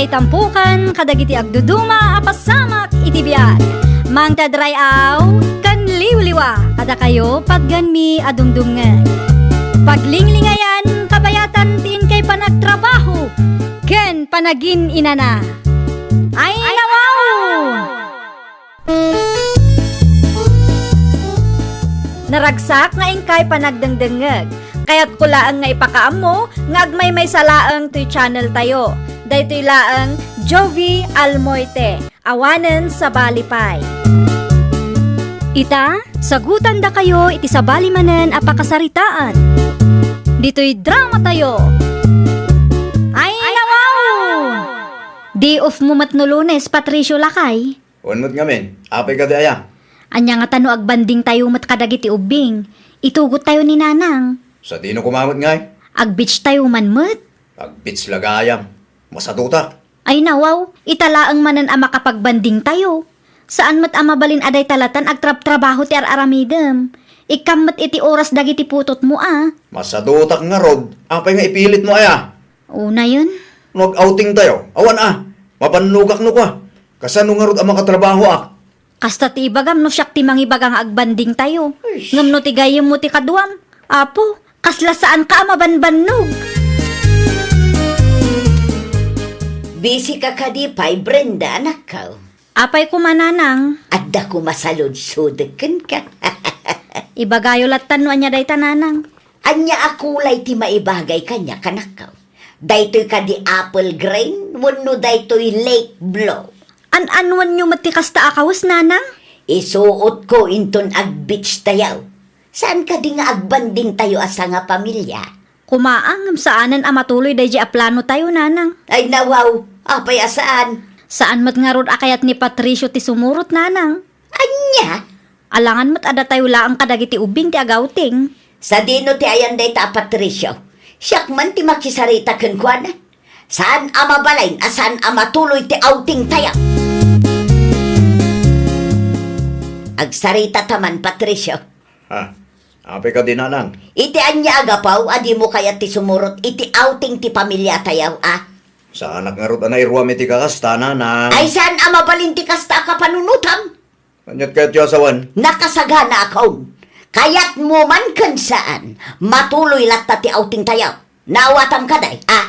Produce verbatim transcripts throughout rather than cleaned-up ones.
Tampukan kadagiti agduduma a pasamak iti biag. Mangted ray-aw ken liwliwa kadakayo patgenmi a dumdumngeg. Paglinglingayan kabayatan ti inkay panagtrabaho ken panagin-inana. Ay, nawaw! Naragsak nga inkay panagdengdengngeg. Kayatko laeng nga ipakaammo nga agmaymaysa laeng toy channel tayo. Daytoy laeng Jovie Almoite, awanen sabali pay. Ita, sagutandakayo iti sabali manen a pakasaritaan. Ditoy drama tayo. Ay, nawaw! Day off mo met no Lunes, Patricio lakay. Wen met ngamin, apay kadi aya? Ania ngata no agbanding tayo met kadagiti ubbing? Itugot tayo ni Nanang. Sadino koma met ngay? Ag-beach tayo man met. Ag-beach la gayam. Masadutak. Ay nawaw, ita laeng manen a makapagbanding tayo. Saan met a mabalin a dayta latan agtrabtrabaho ti ar-aramidem. Ikkam met iti oras dagiti putotmo a. Masadutak ngarud, apay nga ipilitmo aya? Unayen. No ag-outing tayo, awan a. Mabannogak no kua. Kasano ngarud a makatrabahoak? Kasta ti ibagam no siak ti mangibaga nga agbanding tayo. Ay. Ngem no ti gayyemmo ti kaduam, Apo, kasla saanka a mabanbannog. Busy ka kadi pay, Brenda, anakko? Apay koma, Nanang? Adda koma saludsodek kenka. Ibagayo lattan no ania dayta, Nanang. Ania a kulay ti maibagay kaniak, anakko? Daytoy kadi apple green wenno daytoy lake blue? An-anuanyo met ti kasta a kawes, Nanang? Isuotko inton ag-beach tayo. Saan kadi nga agbanding tayo a sangapamilia? Koma a, ngem saanen a matuloy daydiay a plano tayo, Nanang. Ay, nawaw, apay a saan? Saan met ngarud a kayat ni Patricio ti sumurot, Nanang. Ania? Alangan met a datayo laeng kadagiti ubbing ti ag-outing. Sadino ti ayan dayta a Patricio? Siak man ti makisarita kenkuana. Saan a mabalin a saan a matuloy ti outing tayo. Agsarita ta man, Patricio. Ha? Apay kadi, Nanang? Iti ania a gapu a dimo kayat ti sumurot iti outing ti pamilia tayo, a? Saanak ngarud a nairuam iti kakasta, Nanang. Ay, saan a mabalin ti kasta a kapanunotam? Aniat kayatyo a sawen? Nakasaganaakon. Kayatmo man ken saan, matuloy latta ti outing tayo. Naawatam kadi, a?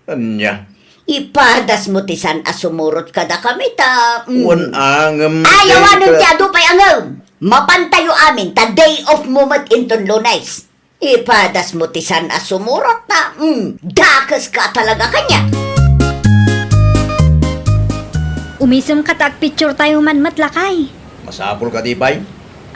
Ania? Ipadasmo ti saan a sumurot kadakami ta, mm. Wen a, ngem. Ay, awanen ti adu pay a ngem. Mapan tayo amin ta day off mo met inton Lunes. Ipadasmo ti saan a sumurot ta, mm, dakeska talaga kaniak. Umisemka ta agpicture tayo man met, lakay. Masapul kadi pay?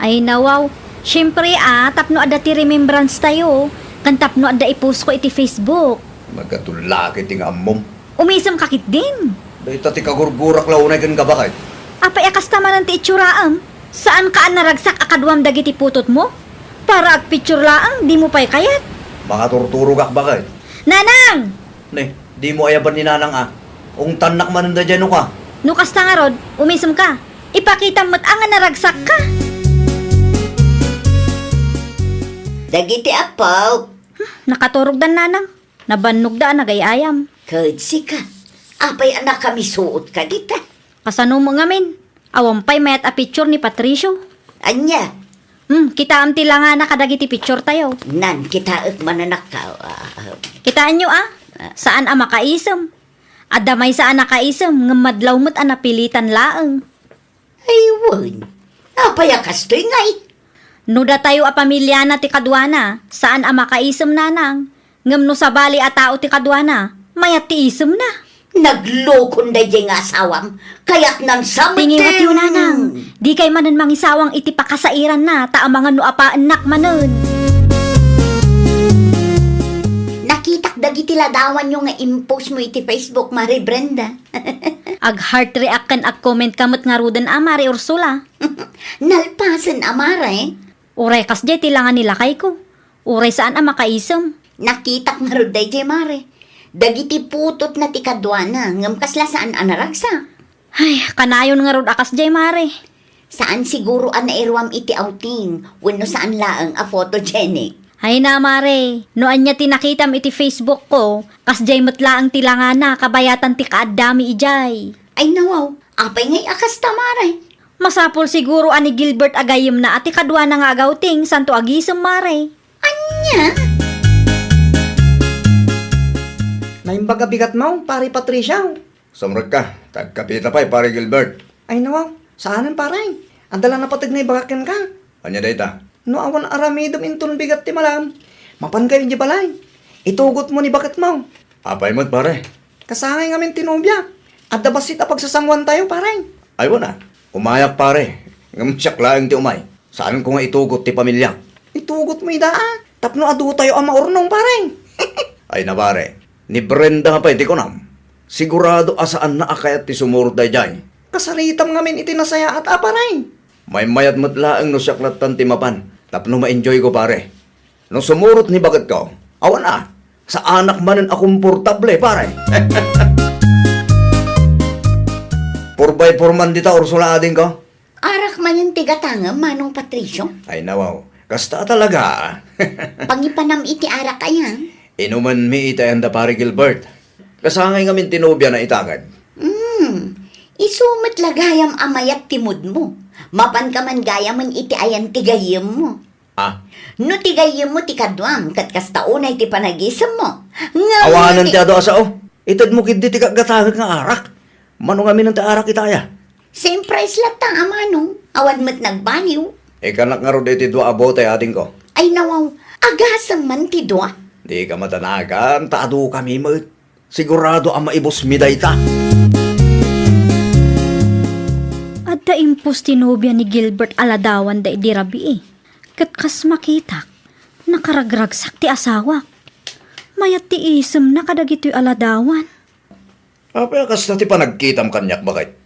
Ay, nawaw. Siempre, a, tapno adda ti remembrance tayo, ken tapno adda i-post ko iti Facebook. Nagatullaki ti nga ammom. Umisemka ketdin. Dayta ti kagurgurak la unay kenka, baket. Apay a kasta manen ti itsuraem? Saanka a naragsak a kaduam dagiti putotmo? Para agpicture laeng, dimo pay kayat. Makaturturogak, baket. Nanang! Ne, dimo ayaban ni Nanang a. Ungtannak manen daydiay no ka. No kasta ngarud, umisemka. Ipakitam met a nga naragsakka. Dagiti appo. Hmm, nakaturogdan, Nanang. Nabannogda a nagay-ayam. Ket sika, apay a nakamisuot ka dita? Kasano met ngamin? Awan pay mayat a picture ni Patricio. Ania? Hmm, kitaem ti langana kadagiti picture tayo. Nan, kitaek man, anakko. Ah, ah. Kitaenyo, a? Ah. Saan a makaisem. Adda maysa a nakaisem, ngem madlaw met a napilitan laeng. Ay, wen. Apay a kastoy ngay? No datayo a pamiliana ti kaduana, saan a makaisem, Nanang. Ngem no sabali a tao ti kaduana, mayat ti isemna. Naglokon daydiay nga asawam. Kayatnan sa met. Tingiwatyo, Nanang. Dikay manen mangisawang iti pakasairanna, ta amangan no apaennak manen. Nakitak dagiti ladawanyo nga impostmo iti Facebook, Mare Brenda. Ag-heart react ken ag-comment ka met ngaruden a, Mare Ursula. Nalpasen a, Mare. Uray kasdiay ti langa ni lakayko. Uray saan a makaisem. Nakitak ngarud daydiay, Mare. Dagiti putotna ti kaduana, ngem kasla saan a naragsak. Ay, kanayon ngarud a kasdiay, Mare. Saan siguro a nairuam iti outing, wenno saan laeng a photogenic. Ay na, mare, no ania ti nakitam iti Facebook ko, kasdiay met laeng ti langana, kabayatan ti kaaddami idiay. Ay nawaw, apay ngay a kasta, mare? Masapul siguro a ni Gilbert a gayyemna a ti kaduana nga agawting, santo agisem, mare. Ania? Naimbag a bigatmo, Pare Patricio. Sumrekka, ta agkapita pay, Pare Gilbert. Ay nawaw, saanen, pare. Adda la napateg nga ibagak kenka. Ania dayta? No awan aramidem inton bigat ti malem, mapankayo idiay balay. Itugotmo ni baketmo. Apay met, pare? Kasangay ngamin ti nobia. Adda bassit a pagsasanguantayo, pare. Ay, wen a. Umayak, pare. Ngem siak laeng ti umay. Saanko nga itugot ti pamiliak. Itugotmo ida, a. Tapno adutayo a maurnong, pare. Ay na, pare. Ni Brenda pay ti kunam. Sigurado a saanna a kayat ti sumurot daydiay. Kasaritam ngamin iti nasayaat a, pare. Maymayat met laeng no siak lattan ti mapan tapno ma-enjoyko, pare. No sumurot ni baketko, awan a, saanak manen a komportable, pare. Four by four man dita Ursula, adingko. Arak manen ti gatangem, Manong Patricio? Ay, nawaw. Kasta talaga. Pangipanam iti arak aya? Inumenmi iti ayan da Pare Gilbert. Kasangay ngamin ti nobiana ita ket. Hmm. Isu met la gayam a mayat ti moodmo. Mapanka man gayamen iti ayan ti gayyemmo. Ah. No ti gayyemmo ti kaduam, ket kasta unay ti panagisemmo. Ngem awanen ti adu a sao. Itedmo ketdi ti gatgatangek nga arak. Mano ngamin ti arak ita aya? Same price latta a, Manong. Awan met nagbaliw. Ikkanak ngarud iti dua a bote, adingko. Ay nawaw, agasem man ti dua. Dika madanagan, ta adukami met. Sigurado a maibusmi dayta. Adda impus ti nobia ni Gilbert a ladawanda idi rabii. Ket kas makitak, nakaragragsak ti asawak. Mayat ti isemna kadagitoy a ladawan. Apay a kasta ti panagkitam kaniak, baket?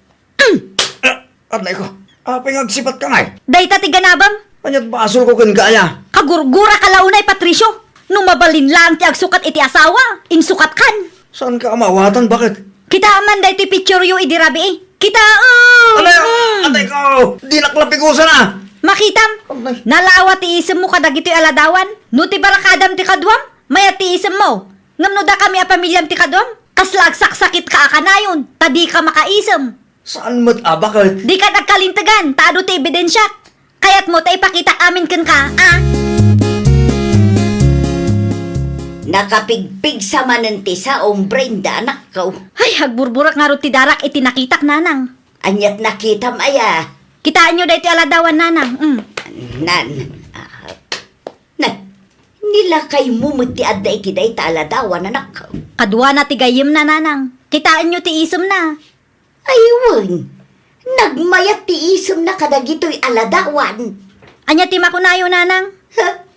Ah, anay ko. Apay nga agsipatka ngay? Dayta ti ganabem? Ania't basolko kenka aya? Kagurguraka la unay, Patricio. No mabalin laeng ti agsukat iti asawa, insukatkan. Saanka a maawatan, baket? Kitaem man daytoy pictureyo idi rabii. Kitaem! Anay, mm. Atay ko! Dinak la pigusana! Makitam! Anay. Nalawa ti isemmo kadagitoy a ladawan. No ti barakadam ti kaduam, mayat ti isemmo. Ngem no dakami a pamiliam ti kaduam, kasla agsaksakitka a kanayon, ta dika makaisem. Saan met a, baket? Dika agkalintegan, ta adu ti ebidensiak. Kayatmo ta ipakitak amin kenka, a? Nakapigpigsa manen ti saom, Brenda, anakko. Ay, agburburak ngarud ti darak iti nakitak, nanang. Ania't nakitam aya? Kitaenyo daytoy a ladawan, nanang. Mm. Nan, ah, nan, nilakaymo met ti adda iti dayta a ladawan, anakko. Kaduana ti gayyemna, nanang. Kitaenyo ti isemna. Ay wen, nagmayat ti isemna kadagitoy a ladawan. Ania ti makunayo, nanang? Ha?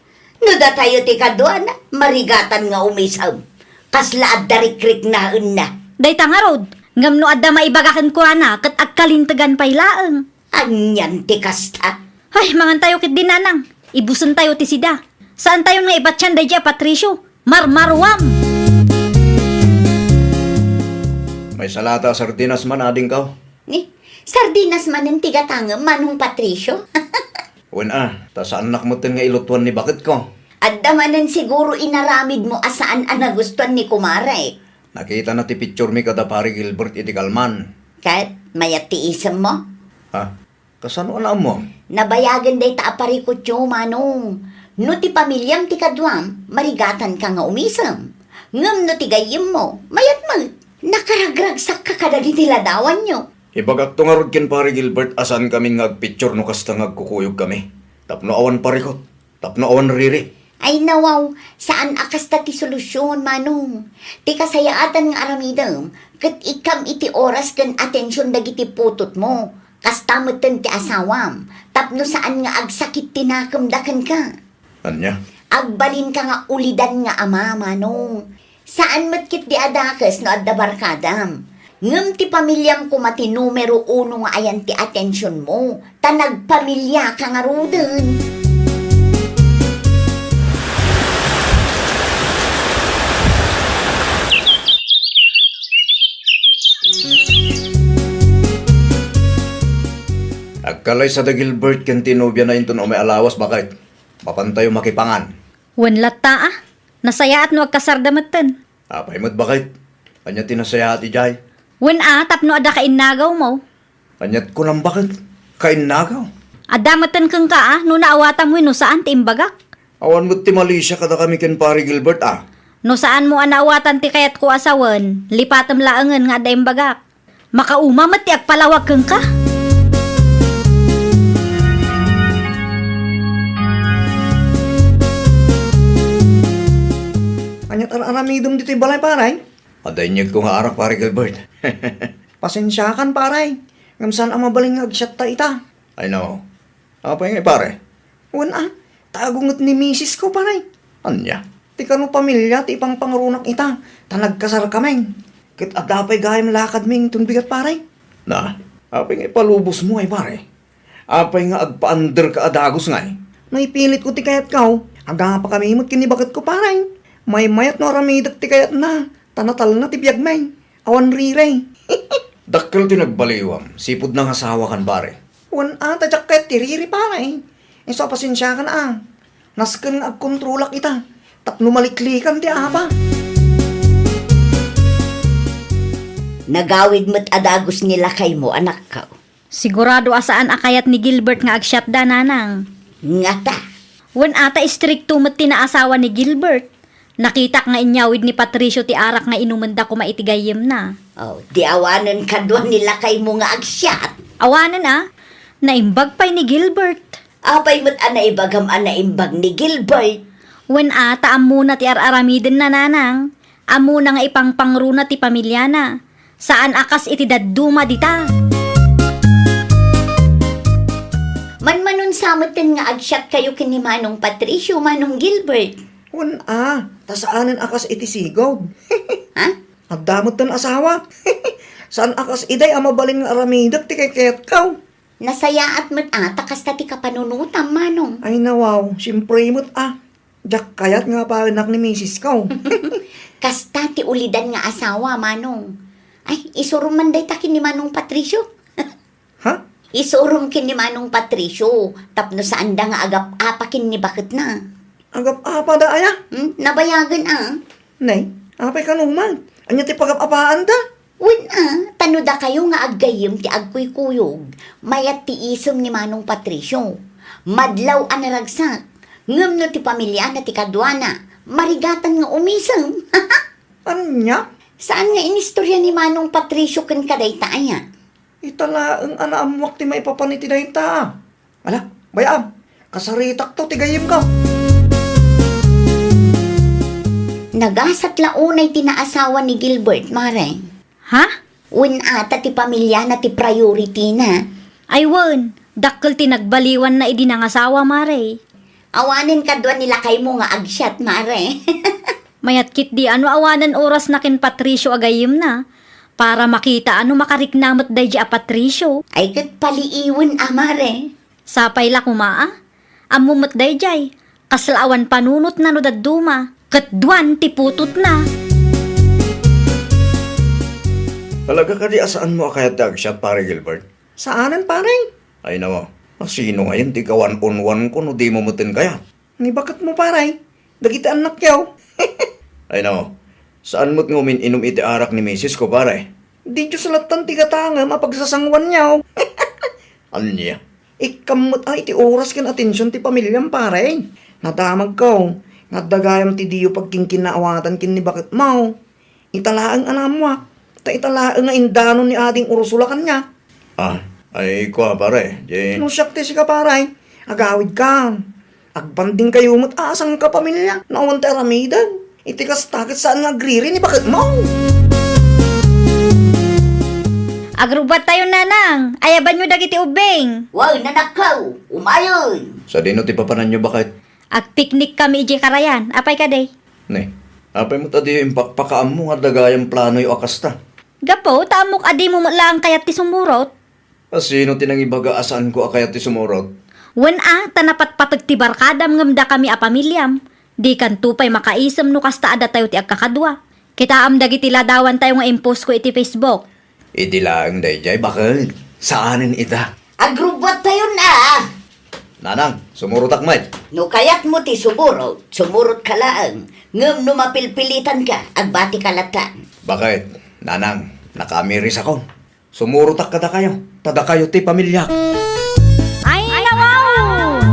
No datayo ti kaduana, marigatan nga umisem. Kasla adda rikriknaenna. Dayta ngarud, ngem no adda maibaga kenkuana ket agkalintegan pay laeng. Anian ti kasta? Ay, mangantayo ketdi, nanang. Ibusentayo ti sida. Saantayon nga ibatian daydiay a Patricio. Marmaruam! Maysa la ta sardinas man, adingko. Ni, sardinas manen ti gatangem, Manong Patricio? Wen a, ta saannak metten nga ilutuan ni baketko. Adda manen siguro inaramidmo a saan a nagustuan ni kumarek. Nakitana ti picturemi kada Pare Gilbert iti kalman. Ket mayat ti isemmo? Ha? Kasano a naammo? Nabayagen dayta a parikutyo, Manong. No ti pamiliam ti kaduam, marigatanka nga umisem. Ngem no ti gayyemmo, mayat met. Nakaragragsakka kadagiti ladawanyo. Ibagakto ngarud ken Pare Gilbert a saankamin nga agpicture no kasta nga agkukuyogkami. Tapno awan parikut. Tapno awan riri. Ay nawaw, saan a kasta ti solusyon, Manong. Ti kasayaatan nga aramidem, ket ikkam iti oras ken atension dagiti putotmo. Kasta metten ti asawam, tapno saan nga agsakit ti nakemda kenka. Ania? Agbalinka nga ulidan nga ama, Manong. Saan met ketdi a dakes no adda barkadam. Ngem ti pamiliam koma ti numero uno nga ayan ti atensionmo, ta nagpamiliaka ngaruden. Agkalaysa da Gilbert ken ti nobiana inton umay a lawas, baket. Mapantayo makipangan. Wen latta a, nasayaat no agkasarda metten. Apay met baket? Ania ti nasayaat idiay? Wen a, tapno adda kainnagawmo. Aniat kunam baket? Kainnagaw? Adda metten kenka a, no naawatam wenno saan ti imbagak. Awan met ti malisia kadakami ken Pare Gilbert a. No saanmo a naawatan ti kayatko a sawen, lipatem laengen nga adda imbagak. Makauma met ti agpalawag kenka. Aniat ar-aramidem ditoy balay, pare? Adda inyegko nga arak, Pare Gilbert. Pasensiakan, pare. Ngem saan a mabalin nga agsiatta ita. Ay, no. Apay ngay, pare? Wen a, ta agunget ni misisko, pare. Ania? Ti kano pamilia ti ipangpangrunak ita, ta nagkasarkami. Ket adda pay gayam lakadmi inton bigat, pare. Na, apay nga ipalubosmo ay, pare? Apay nga agpaanderka a dagus ngay? No ipilitko ti kayatko, agapakami met ken ni baketko, pare. Maymayat no aramidek ti kayatna, ta natalna ti biagmi. Awan rire. Dakkel ti nagbaliwam, sipud nangasawakan, pare. Wen a, ta diak kayat ti riri, pare. Isu a pasensiakan a. Nasken nga agkontrolak ita, tapno maliklikan ti apa. Nagawid met a dagus ni lakaymo, anakko. Sigurado a saan a kayat ni Gilbert nga agsiatda, nanang. Ngata. Wen a, ta istrikto met ti naasawa ni Gilbert. Nakitak nga inyawid ni Patricio ti arak nga inumenda koma iti gayyemna. Oh, di awanen kadua ni lakaymo nga agsiat? Awanen a. Naimbag pay ni Gilbert. Apay met a naibagam a naimbag ni Gilbert? Wen a, ta ammona ti ar-aramidenna, nanang. Ammona nga ipangpangruna ti pamiliana. Saan a kas iti dadduma dita. Manmanon sa metten nga agsiatkayo ken ni Manong Patricio, Manong Gilbert. Wen a, ta saanen a kas iti sigud. Ha? Adda metten asawa. Saan a kas idiay a mabalin nga aramidek ti kaykayatko. Nasayaat met a, ta kasta ti kapanunotam, Manong. Ay, nawaw, siempre met a. Diak kayat nga apaenak ni misisko. Kasta ti ulidan nga asawa, Manong. Ay, isurom man dayta ken ni Manong Patricio. Ha? Isurom ken ni Manong Patricio, tapno saanda nga agap-apa ken ni baketna. Agap-apa da aya? Hmm? Nabayagen a. Nay, apay kano man? Ania ti pagap-apaanda? Wen a, ta no dakayo nga aggayyem ti agkuykuyog, mayat ti isem ni Manong Patricio. Madlaw a naragsak, ngem no ti pamiliana ti kaduana, marigatan nga umisem. Ania? Saan nga inistorya ni Manong Patricio kenka dayta aya? Ita laeng a naammoak ti maipapan iti dayta. Ala, bay-am, kasaritakto ti gayyemko. Nagasat la unay ti naasawa ni Gilbert, Mare. Ha? Wen a, ta ti pamiliana ti priority-na. Ay wen, dakkel ti nagbaliwanna idi nangasawa, Mare. Awanen kadua ni lakaymo nga agsiat, Mare. Mayat ketdi a no awanen orasna ken Patricio a gayyemna, para makita a no makarikna met daydi a Patricio. Ay ket paliiwen a, Mare. Sapay la koma a. Ammo met daydiay, kasla awan panunotna no dadduma, ket duan ti putotna. Talaga kadi a saanmo a kayat ti agsiat, Pare Gilbert? Saanen, pare. Ay, nawa, a sino ngayen ti kawan-unwanko no dimo metten kayat? Ni baketmo, pare. Dagiti annakyo. Ay, nawa, saan met nga umin-inum iti arak ni misisko, pare? Di Dios lattan ti gatangem a pagsasanguanyo. Ania? Ikkam met a iti oras ken atension ti pamiliam, pare. Nadamagko nga adda gayam ti diyo pagkinkinnaawatan ken ni baketmo. Ita laeng a naammoak, ta ita laeng nga indanon ni Ading Ursula kaniak. Ah, ay kua, pare, di. No siak ti sika, pare, agawidka. Agbandingkayo met a sangkapamilia no awan ti aramidem. Iti kasta ket saan nga agriri ni baketmo. Agrubbuattayon, nanang. Ayabanyo dagiti ubbing. Wen, anakko, umayen. Sadino ti papananyo, baket? Agpiknikkami idiay karayan. Apay kadi? Ne, apay met a diyo impakpakaammo nga adda gayam planoyo a kasta? Gapu ta ammok a dimo met laeng kayat ti sumurot. A sino ti nangibaga a saanko a kayat ti sumurot? Wen a, ta napatpateg ti barkadam ngem dakami a pamiliam. Dikanto pay makaisem no kasta a datayo ti agkakadua. Kitaem dagiti ladawantayo nga imposko iti Facebook. Idi laeng daydiay, baket. Saanen ita. Agrubbuattayon a! Nanang, sumurotak met. No kayatmo ti sumurot, sumurotka laeng. Ngem no mapilpilitanka, agbatika latta. Baket, Nanang, nakamirisakon. Sumurotak kadakayo, ta dakayo ti pamiliak. Ay, nawaw!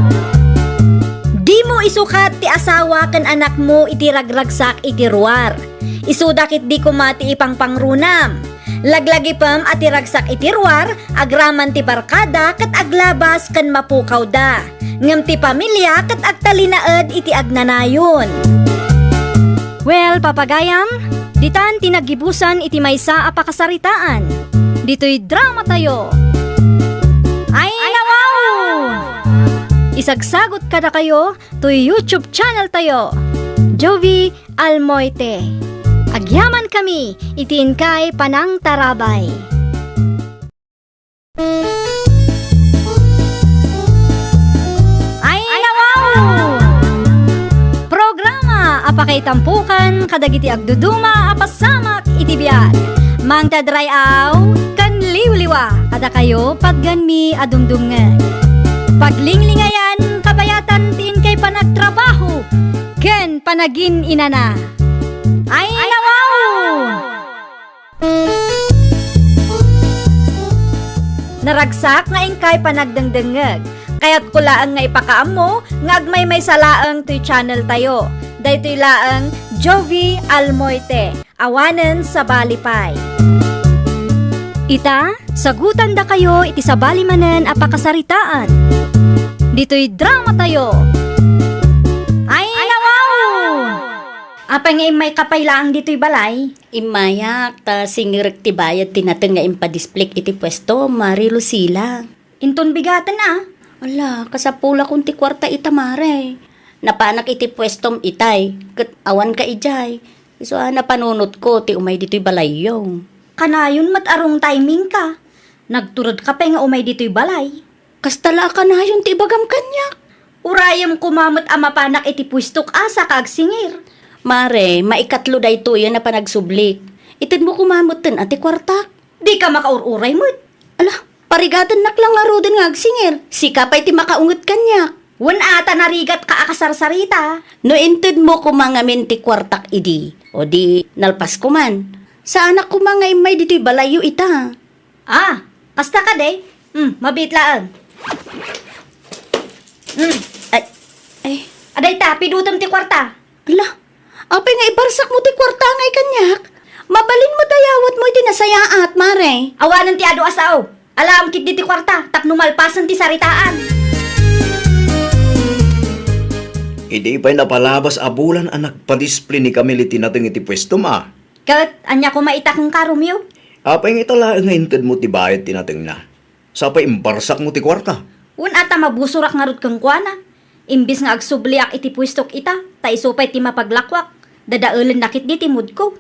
Dimo isukat ti asawa ken anakmo iti ragragsak iti ruar. Isuda ketdi koma ti ipangpangrunam. Laglagipem a ti ragsak iti ruar, agraman ti barkada ket aglabas ken mapukawda. Ngem ti pamilia ket agtalinaed iti agnanayon. Well, papagayam, ditan ti naggibusan iti maysa a pakasaritaan. Ditoy drama tayo. Ay, nawaw! Isagsagot kadakayo toy YouTube channel tayo, Jovi Almoite. Agyaman kami iti inkay panangtarabay. Ay, nawaw! Programa a pakaitampukan kadagiti agduduma a pasamak iti biag. Mangted ray-aw ken liwliwa kadakayo patgenmi a dumdumngeg. Paglinglingayan, kabayatan ti inkay panagtrabaho ken panagin-inana. Ay, nawaw! Naragsak nga inkay panagdengdengngeg. Kayatko laeng nga ipakaammo nga agmaymaysa laeng toy channel tayo. Daytoy laeng Jovi Almoite, awanen sabali pay. Ita, sagutandakayo iti sabali manen a pakasaritaan. Ditoy drama tayo. Ay, nawaw! Apay nga immayka pay laeng ditoy balay? Immayak, ta singirek ti bayad ti nateng nga impadisplek iti puesto, Mare Lucila. Inton bigaten a? Ala, kasapulakon ti kuarta ita, Mare. Napanak iti puestom itay, ket awanka idiay. Isu a napanunotko ti umay ditoy balayyo. Kanayon met a wrong timingka. Nagturedka pay nga umay ditoy balay. Kasta la a kanayon ti ibagam kaniak. Urayem koma met a mapanak iti puestok a saka agsingir. Mare, maikatlo daytoyen a panagsublik. Itedmo koma metten a ti kuartak. Dika makaur-uray met. Ala, parigatennak la ngaruden nga agsingir. Sika pay ti makaunget kaniak. Wen a, ta narigatka a kasarsarita. No intedmo koma ngamin ti kuartak idi, o di nalpasko man. Saanak koma nga immay ditoy balayyo ita. Ah, kasta kadi? Hmm, mabiit laeng. Hmm. Ay, ay. Adayta, pidutem ti kuarta. Ala, apay nga ibarsakmo ti kuarta ngay kaniak? Mabalin met a yawatmo iti nasayaat, Mare. Awanen ti adu a sao. Alaem ketdi ti kuarta tapno malpasen ti saritaan. Idi pay napalabas a bulan a nagpadisplay ni Camille iti nateng iti puestom a. Ket ania koma ita kenka, Romeo? Apay nga ita laeng nga intedmo ti bayad ti natengna? Sapay imbarsakmo ti kuarta. Wen a, ta mabusorak ngarud kenkuana. Imbes nga agsubliak iti puestok ita, ta isu pay ti mapaglakuak, dadaelenna ketdi ti moodko.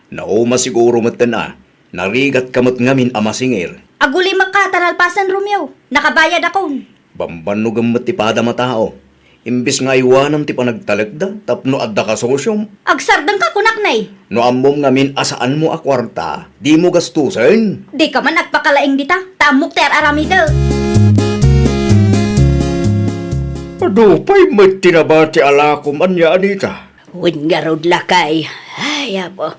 Nauma siguro metten a, narigatka met ngamin a masingir. Agulimekka ta nalpasen, Romeo. Nakabayadakon. Bambannogem met ti padam a tao. Imbes nga aywanam ti panagtalekda tapno adda kasosiom. Agsardengka, kunak nay. No ammom ngamin a saanmo a kuarta, dimo gastusen. Dika man agpakalaing dita, ta ammok ti ar-aramidek. Adu pay met ti nabati a lakom, ania, Anita? Wen ngarud, lakay. Ay, Apo.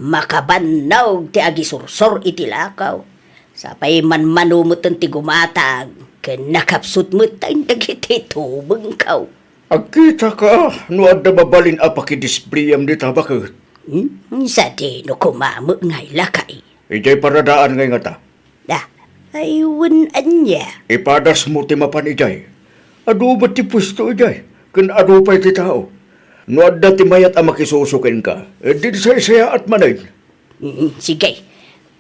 Makabannog ti agisursor iti lakaw. Sapay manmano metten ti gumatag, ken nakapsut met dagiti tubengko. Agkitaka no adda mabalin a pakidisplayam dita, baket? Hmm? Sadino koma met ngay, lakay? Idiay paradaan ngay ngata. Ah, ay, wen ania? Ipadasmo ti mapan idiay. Adu met ti puesto idiay, ken adu pay ti tao. No adda ti mayat a makisuso kenka, didsaysayaat manen. Mm, sige.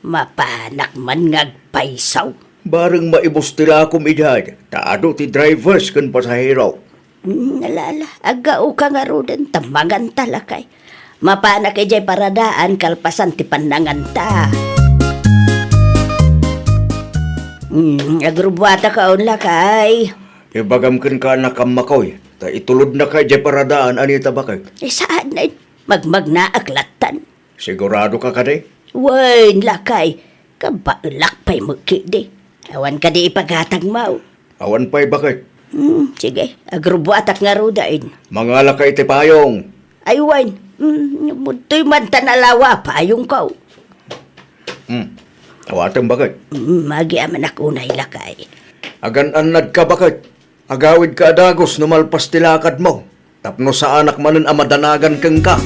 Mapanak man nga agpayso. Bareng maibus ti lakom idiay, ta adu ti drivers ken pasahero. Mm, ala, ala. Aggaoka ngaruden, ta manganta, lakay. Mapanak idiay paradaan kalpasan ti pannanganta. Mm, agrubbuataka on, lakay. Ibagam kenka a nakammakoy, ta itulodnaka idiay paradaan, Anita, baket. Eh, saan na, magmagnaak lattan. Siguradoka kadi? Wen, lakay, kabaelak pay met ketdi. Awan kadi ipagatagmo? Awan pay, baket. Hmm, sige. Agrubuatak ngaruden. Mangalaka iti payong. Ay, wen. Hmm, budtoy man ta nalawa, payongko. Hmm. Awatem, baket. Hmm, agyamanak unay, lakay. Agan-annadka, baket. Agawidka a dagus no malpas ti lakadmo, tapno saanak manen a madanagan kenka.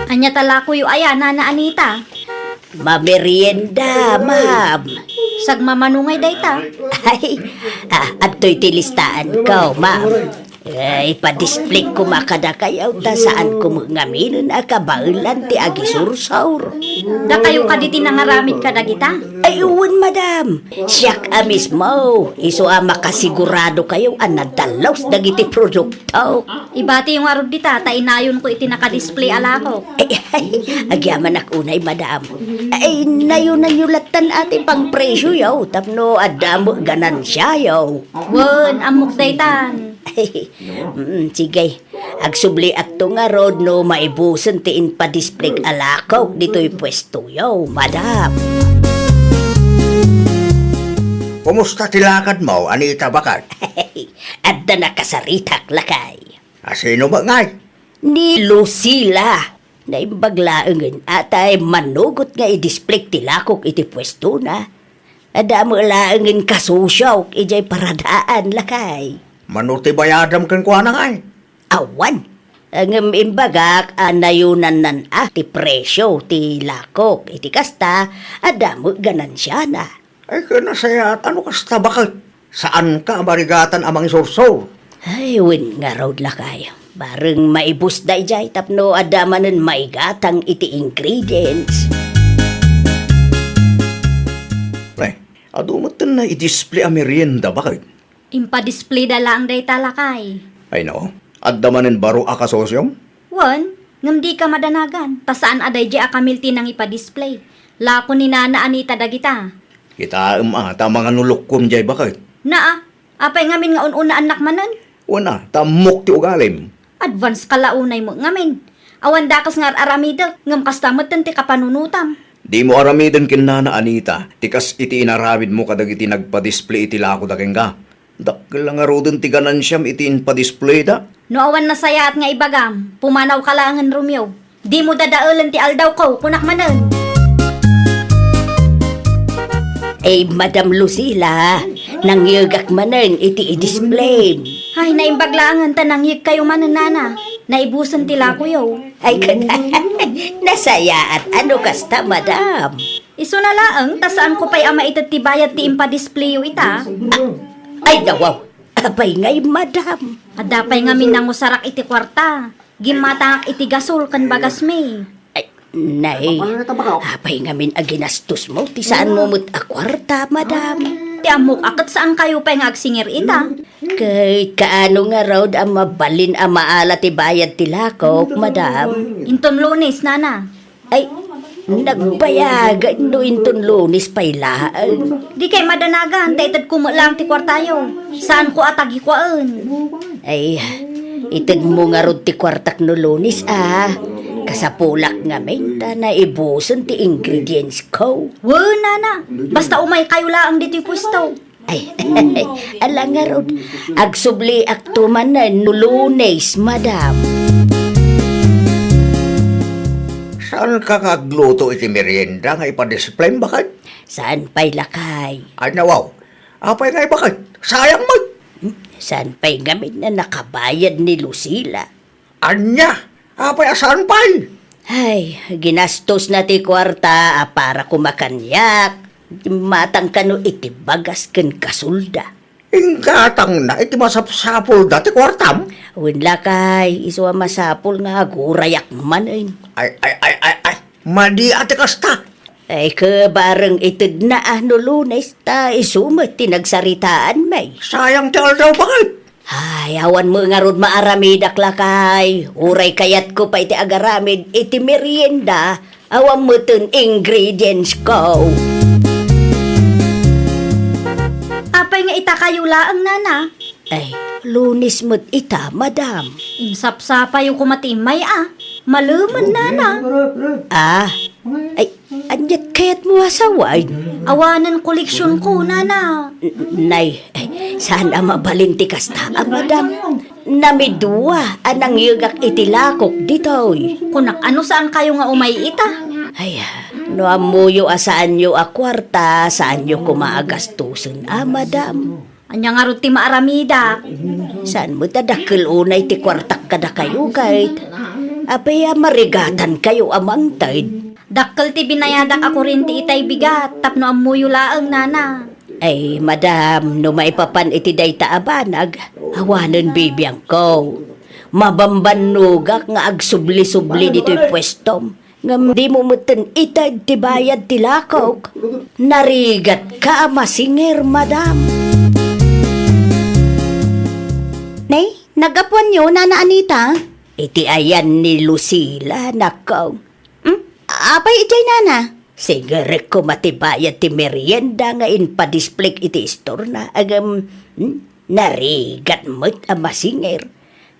Ania ta lakoyo aya, Nana Anita? Mamerienda, ma'am. Sagmamano ngay dayta? Ay, ah, adtoy ti listaanko, ma'am. Eh, ipa-display koma kadakayo ta saanko met ngaminen a kabaelan ti agisursor. Dakayo kadi ti nangaramid kadagita? Ay, wen, madam. Siak a mismo. Isu a makasiguradokayo a nadalus dagiti produkto. Ibatiyo ngarud dita, ta inayonko iti naka-display a lakok. Ay, ay, agyamanak unay, madam. Ay, nayonanyo lattan a ti pangpresioyo, tapno adda met ganansiayo. Wen, ammok daytan. Mm, sige. Agsubliakto ngarud no maibusen ti impa-display a lakok ditoy puestoyo, madam. Kumusta ti lakadmo, Anita, baket? Adda nakasaritak, lakay. A, sino met ngay? Ni Lucila. Naimbag laengen a tay manugot nga i-display ti lakok iti puestona. Adda met laengen kasosiok idiay paradaan, lakay. Mano ti bayadam kenkuana ngay? Awan. Ngem imbagak a nayonanna ti presio ti lakok. Iti kasta, adda met ganansiana. Ay, ket nasayaat, ano kasta, baket? Saanka a marigatan a mangisursor? Ay, wen ngarud, lakay. Bareng maibus daydiay tapno adda manen maigatang iti ingredients. Ay, adu metten na i-display a merienda, baket? Impa-display da laeng dayta, lakay. Ay, no? Adda manen baro a kasosiom? Wen, ngem dika madanagan, ta saan a daydiay a kamil ti nangipa-display. Lako ni Nana Anita dagita. Kitaem a, ta manganulokkom diay, baket. Naa, apay ngamin nga un-unaannak manen? Wen a, ta ammok ti ugalim. Advance ka la unay met ngamin. Awan dakes nga ar-aramidek, ngem kasta metten ti kapanunotam. Dimo aramiden ken Nana Anita, ti kas iti inaramidmo kadagiti nagpa-display iti lakoda kenka. Dakkel a ngaruden ti ganansiam iti impa-displayda. No awan nasayaat nga ibagam, pumanawka laengen, Romeo. Dimo dadaelen ti aldawko, kunak manen. Ay, Madam Lucila, nangyegak manen iti i-display. Ay, naimbag laengen ta nangyegkayo manen, Nana. Naibusen ti lakoyo. Ay, nasayaat. Ano kasta, Madam? Isuna laeng ta saanko pay a maited ti bayad ti impa-displayo ita. Ay, nawaw. Apay ngay, madam? Adda pay ngamin nangusarak iti kuarta. Gimmatangak iti gasol ken bagasmi. Ay, nay. Apay ngamin a ginastosmo ti saanmo met a kuarta, madam? Ti ammok a ket saankayo pay nga agsingir ita. Ket kaano ngarud a mabalin a maala ti bayad ti lakok, madam? Inton Lunes, Nana. Ay, nagbayagen no inton Lunes pay laeng. Dikay madanagan, ta itedko met laeng ti kuartayo. Saanko a tagikuaen. Ay, itedmo ngarud ti kuartak no Lunes, a. Kasapulak ngamin ta naibusen ti ingredientsko. Wen, Nana. Basta umaykayo laeng ditoy puesto. Ay, ala ngarud, agsubliakto manen no Lunes, madam. Saanka nga agluto iti merienda nga ipa-display, baket? Saan pay, lakay? Ay, nawaw. Apay ngay, baket? Sayang met. Hmm, saan pay ngamin a nakabayad ni Lucila? Ania? Apay a saan pay? Ay, ginastosna ti kuarta a para koma kaniak. Matang kano iti bagas ken kasolda. Inggatangna iti masapsapulda ti kuartam? Wen, lakay, isu a masapul nga agurayak manen. Ay, ay, ay, ay, ay. Madi a ti kasta. Ay, ket bareng itedna a no Lunes, ta isu met ti nagsaritaanmi. Sayang ti aldaw, baket. Ay, awan met ngarud maaramidak, lakay. Uray kayatko pay ti agaramid iti merienda, awan metten ingredientsko. Apay nga itakayo laeng, Nana? Ay, Lunes met ita, madam. Insapsapayo koma ti immay a. Malemen, Nana. Ah, ay, Ania't kayatmo a sawen? Awanen koleksionko, nana. N-, nay, eh, saan a mabalin ti kasta a madam. Namidua a nangyegak iti lakok ditoy. Kunak, ano, saankayo nga umay ita? Ay, no ammoyo a saanyo a kuarta, saanyo koma a gastusen a madam. Ania ngarud ti maaramidak? Saan met a dakkel unay ti kuartak kadakayo, ket apay a marigatankayo a mangted? Dakkel ti binayadak a kurente itay bigat tapno ammoyo laeng, nana. Ay, madam, no maipapan iti dayta a banag, awanen bibiangko. Mabambannogak nga agsubli-subli ditoy puestom. Ngem dimo metten ited ti bayad ti lakok. Narigatka a masinger, madam. Nay, naggapuanyo, Nana Anita? Iti ayan ni Lucila, nakkaw. Hmm? Apay idiay, nana? Singerek koma ti bayad ti merienda nga inpadisplayk iti istorna. Ngem, hmm? Narigat met a masinger.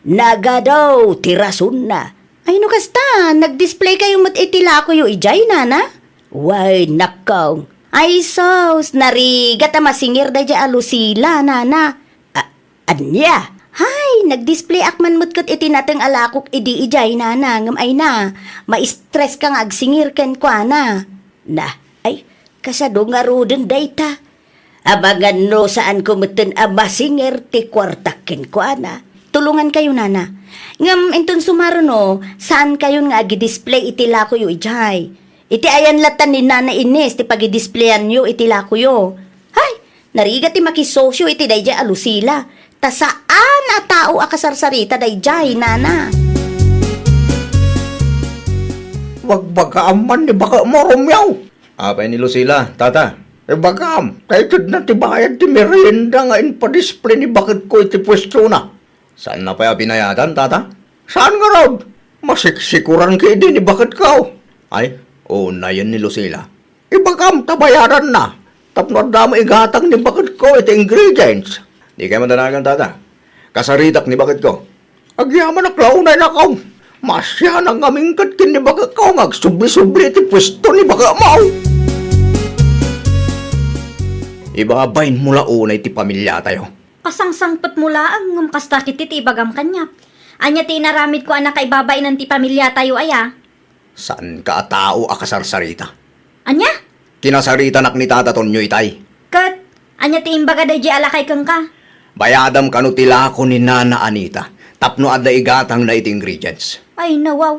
Nagadu ti rasonna. Ay, no kasta, nagdisplaykayo met iti lakoyo idiay, nana? Way, nakkaw. Ay, sus, narigat a masinger daydiay a Lucila, nana. A-, ania? Hay, nagdisplayak man met ket iti nateng a lakok idi idiay, nana, ngem ay na, ma-stress ka nga agsingir kenkuana. Na, ay, kasano ngaruden dayta? Amangan no saanko metten a masinger ti kuartak kenkuana. Tulongankayo, nana. Ngem inton sumaruno, saankayon nga agidisplay iti lakoyo idiay. Iti ayan latta ni Nana Ines ti pagidisplayanyo iti lakoyo. Hay, narigat ti makisosyo iti daydiay a Lucila. Ta saan a tao a kasarsarita daydiay, nana. Bagbagaam man ni baketmo, Romeo. Apay ni Lucila, tata? Ibagam, ta itedna ti bayad ti merienda nga inpadisplay ni baketko iti puestona. Saanna pay a binayadan, tata? Saan ngarud? Masiksikuran ketdi ni baketko. Ay, unayen ni Lucila. Ibagam ta bayadanna. Tapno adda met igatang ni baketko iti ingredients. Dikay madanagan, tata. Kasaritak ni baketko. Agyamanak la unay, nakaw. Masianak ngamin ket ken ni baketko nga agsubli-subli iti puesto ni baketmo. Ibabainmo la unay ti pamiliatayo. Pasangsangpetmo laeng ngem kasta ketdi ti ibagam kaniak. Ania ti inaramidko a nakaibabainen ti pamiliatayo aya? Saanka a tao a kasarsarita. Ania? Kinasaritanak ni Tata Tonyo itay. Ket ania ti imbaga daydiay a lakay kenka? Bayadam kano ti lako ni Nana Anita tapno adda igatangna iti ingredients. Ay, nawaw.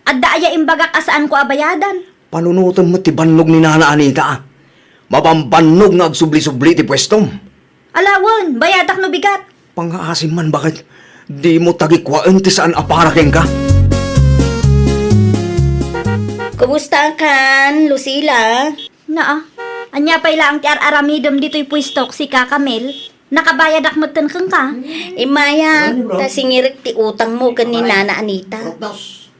Adda aya imbagak a saanko a bayadan? Panunotem met ti bannog ni Nana Anita, a. Mabambannog nga agsubli-subli ti puestom. Alawen, bayadak no bigat. Pangngaasim man, baket. Dimo tagikuaen ti saan a para kenka. Kumusta kan, Lucila? Naa, ania pay laeng ti ar-aramidem ditoy puestok, sika, Camel? Nakabayadak metten kenka? Immayak, ta singirek ti utangmo ken ni Nana Anita.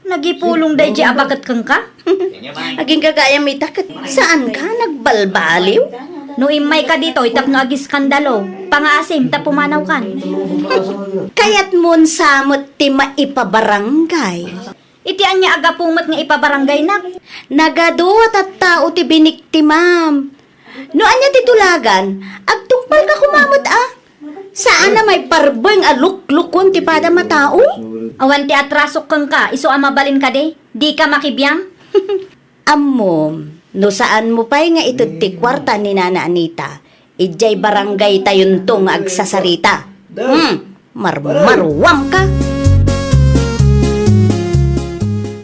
Nagipulong daydiay a baket kenka? Agingga gayam ita ket saanka nagbalbaliw? No immayka ditoy tapno agiskandalo, pangngaasim ta pumanawkan. Kayatmon sa met ti maipabarangay. Iti ania a gapu met nga ipabaranggaynak? Nagadu a tattao ti biniktimam. No ania ti tulagan, agtungpalka koma met a. Saan a maiparbeng a luklukon ti padam a tao? Awan ti atrasok kenka, isu a mabalin kadi, dika makibiang? Ammom, no saanmo pay nga ited ti kuarta ni Nana Anita, idiay barangaytayonto nga agsasarita. Hmm, marmaruamka.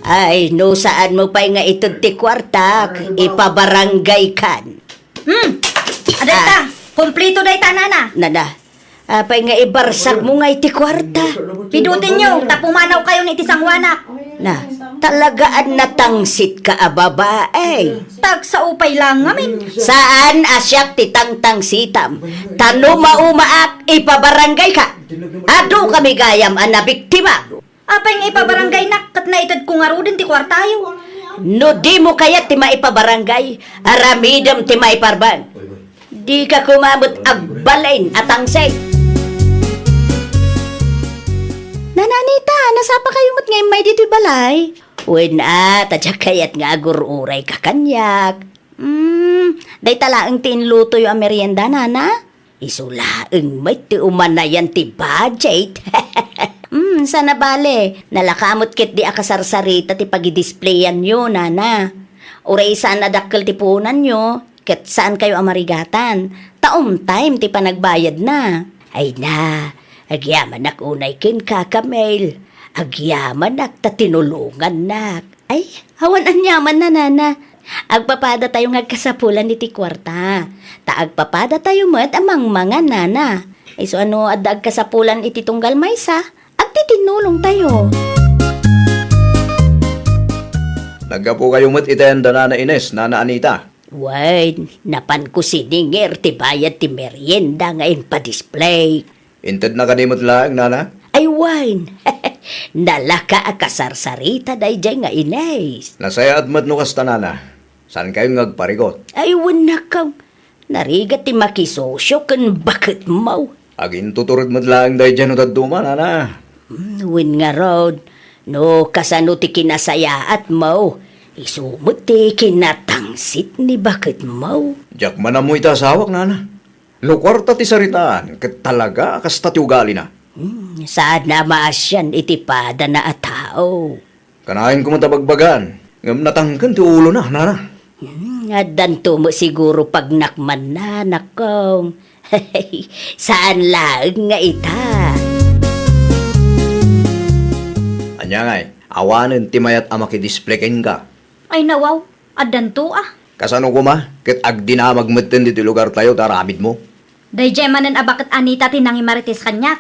Ay, no saanmo pay nga ited ti kuartak, ipabarangaykan. Hmm. Adayta, ah, kompleto dayta, nana. Nana, apay nga ibarsakmo nga iti kuarta? Pidutenyo, ta pumanawkayon iti sangoanak. Na, talaga a natangsitka a babae. Tagsao pay laeng ngamin. Saan a siak ti tangtangsitam. Ta no maumaak, ipabarangayka. Adu kami gayam a nabiktima. Apay nga ipabarangaynak ket naitedko ngaruden ti kuartayo? No dimo kayat ti maipabarangay, aramidem ti maiparbeng. Dika koma met agbalin a tangsit. Nana Anita, nasapakayo met nga immay ditoy balay? Wen a, ta diak kayat nga agur-urayka kaniak. Hmm, dayta laeng ti inlutoyo a merienda, nana? Isu laeng met ti umanayan ti budget. Hmm, saan a bale, nalaka met ketdi a kasarsarita ti pagidisplayanyo, nana. Uray saan a dakkel ti puonanyo, ket saankayo a marigatan, ta on time ti panagbayadna. Ay na, agyamanak unay kenka, Camille. Agyamanak ta tinulongannak. Ay, awan aniamanna, nana. Agpapadatayo nga agkasapulan iti kuarta. Ta agpapadatayo met a mangmangan, nana. Isu a no adda agkasapulan iti tunggal maysa, agtitinulongtayo. Naggapukayo met iti ayan da Nana Ines, Nana Anita? Wen, napanko sininger ti bayad ti merienda nga impadisplay. Intedna kadi met laeng, nana? Ay wen, nalaka a kasarsarita daydiay nga Ines. Nasayaat met no kasta, nana. Saankayon nga agparigot? Ay wen, nakaw. Narigat ti makisosio ken baketmo. Agintutured met laeng daydiay no dadduma, nana. Hmm, wen ngarud, no kasano ti kinasayaatmo, isu met ti kinatangsit ni baketmo. Diak man ammo iti asawak, nana. No kuarta ti saritaan, ket talaga a kasta ti ugalina. Hmm, saanna a maasian iti padana a tao. Kanayon koma ta bagbagaan, ngem natangken ti ulona, nana. Hmm, addanto met siguro pagnakmanna, nakong. Saan laeng nga ita. Ania ngay, awanen ti mayat a makidisplay kenka? Ay, nawaw, addanto a. Kasano koma, ket agdinamag metten ditoy lugartayo ta aramidmo? Daydiay manen a baket Anita ti nangimarites kaniak.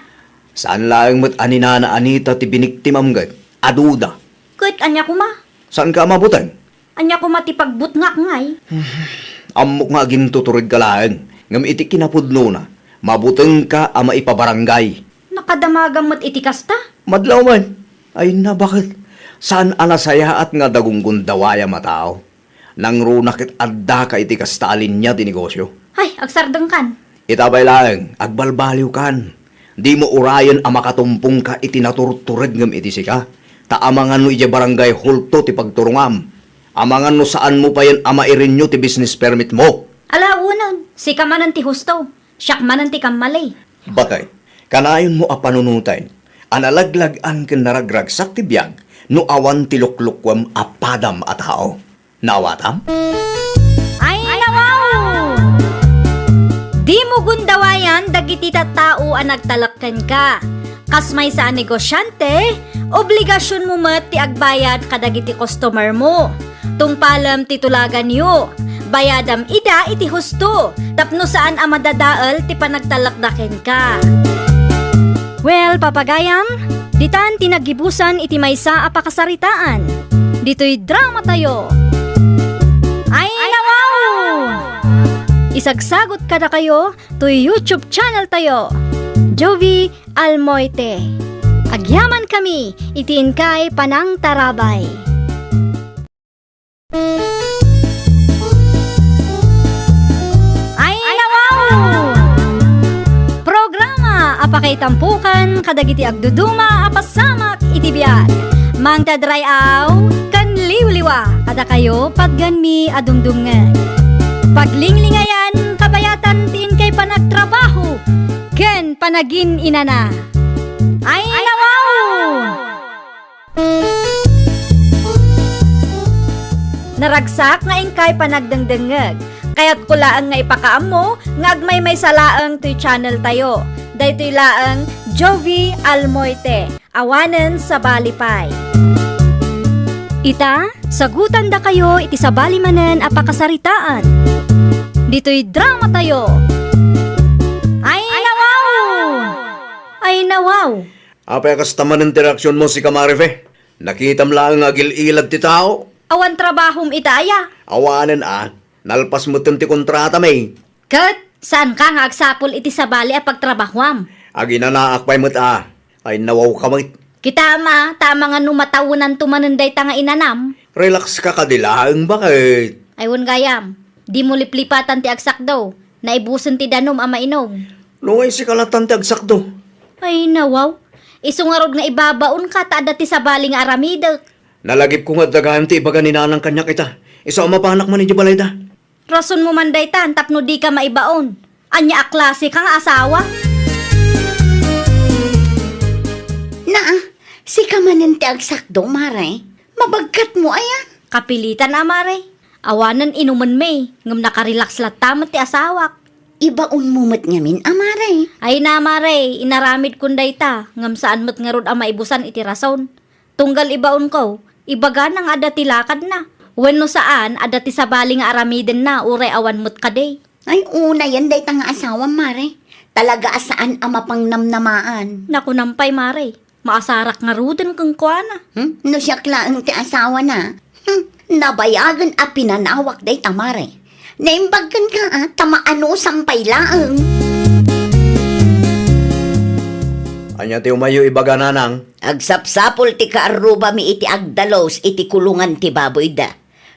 Saan laeng met a ni Nana Anita ti biniktimam ket aduda. Ket ania koma? Saanka a mabuteng? Ania koma ti pagbutngak ngay? Ammok nga agintuturedka laeng, ngem iti kinapudnona, mabutengka a maipabarangay. Nakadamagam met iti kasta? Madlaw man. Ay na, baket? Saan a nasayaat nga dagunggundawayan a tao. Nangruna ket addaka iti kasta a linia ti negosio. Ay, agsardengkan. Ita pay laeng, agbalbaliwkan. Dimo urayen a makatumpongka iti naturtured ngem iti sika. Ta amangan no idiay barangay hulto ti pagturongam. Amangan no saanmo payen a mairenew ti business permit mo. Ala, awanen, sika manen ti husto. Siak manen ti kammali. Baket, kanayonmo a panunoten a nalaglag-an ken naragragsak ti biag no awan ti luklukuem a padam a tao. Naawatam? Ay, nawaw! Dimo gundawayan dagiti tattao a nagtalek kenka. Kas maysa a negosiante, obligasionmo met ti agbayad kadagiti customermo. Tungpalem ti tulaganyo. Bayadam ida iti husto, tapno saan a madadael ti panagtalekda kenka. Well, papagayam, ditan ti naggibusan iti maysa a pakasaritaan. Ditoy dramatayo. Ay, nawaw! Isagsagot kadakayo toy YouTube channel tayo, Jovie Almoite. Agyamankami iti inkay panangtarabay. Ay, nawaw! Programa a pakaitampokan kadagiti agduduma a pasamak iti biag. Mangted ray-aw ken liwliwa kadakayo, patganmi a dumdumngeg. Paglinglingayan, kabayatan ti inkay panagtrabaho ken panagin-inana. Ay, nawaw! Naragsak nga inkay panagdengdengngeg. Kayatko laeng nga ipakaammo nga agmaymaysa laeng toy channel tayo. Daytoy laeng Jovie Almoite, awanen sabali pay. Ita, sagutandakayo iti sabali manen a pakasaritaan. Ditoy dramatayo. Ay, nawaw! Ay, nawaw! Apay a kasta manen ti reaksionmo, sika, Marife? Nakitam laeng nga agil-ilad ti tao. Awan trabahom ita aya? Awanen a, nalpas metten ti kontratami. Ket, saanka nga agsapul iti sabali a pagtrabahoam? Aginanaak pay met a, ay nawawka met. Kitam a, ta amangan no matawenanto manen dayta nga inanam. Relax ka kadi laeng, baket? Ay wen gayam, dimo liplipatan ti agsakdo. Naibusen ti danom a mainom. No, ay sika latan ti agsakdo. Ay, nawaw. Isu ngarud nga ibabaonka ta adda ti sabali nga aramidek. Nalagipko nga adda gayam ti ibaga ni Nanang kaniak ita. Isu a mapanak man idiay balayda. Rasonmo man daytan tapno dika maibaon. Ania a klaseka nga asawa? Naa, sika manen ti agsakdo, Mare. Mabagkatmo aya? Kapilitan a, Mare. Awanen inumenmi, ngem nakarelax latta met ti asawak. Ibaonmo met ngamin a, Mare. Ay na, Mare, inaramidkon dayta, ngem saan met ngarud a maibusan iti rason. Tunggal ibaonko, ibagana nga adda ti lakadna. Wenno saan, adda ti sabali nga aramidenna, uray awan met kadi. Ay, unayen dayta nga asawam, Mare. Talaga a saan a mapangnamnamaan. Nakunam pay, Mare. Maasarak ngaruden kenkuana. Hmm? No siak laeng ti asawana. Hmm? Nabayagen a pinanawak dayta, Mare. Naimbag kenka, a, ta maanusam pay laeng. Ania ti umayyo ibaga, Nanang? Agsapsapul ti kaarrubami iti agdalus iti kulongan ti baboyda.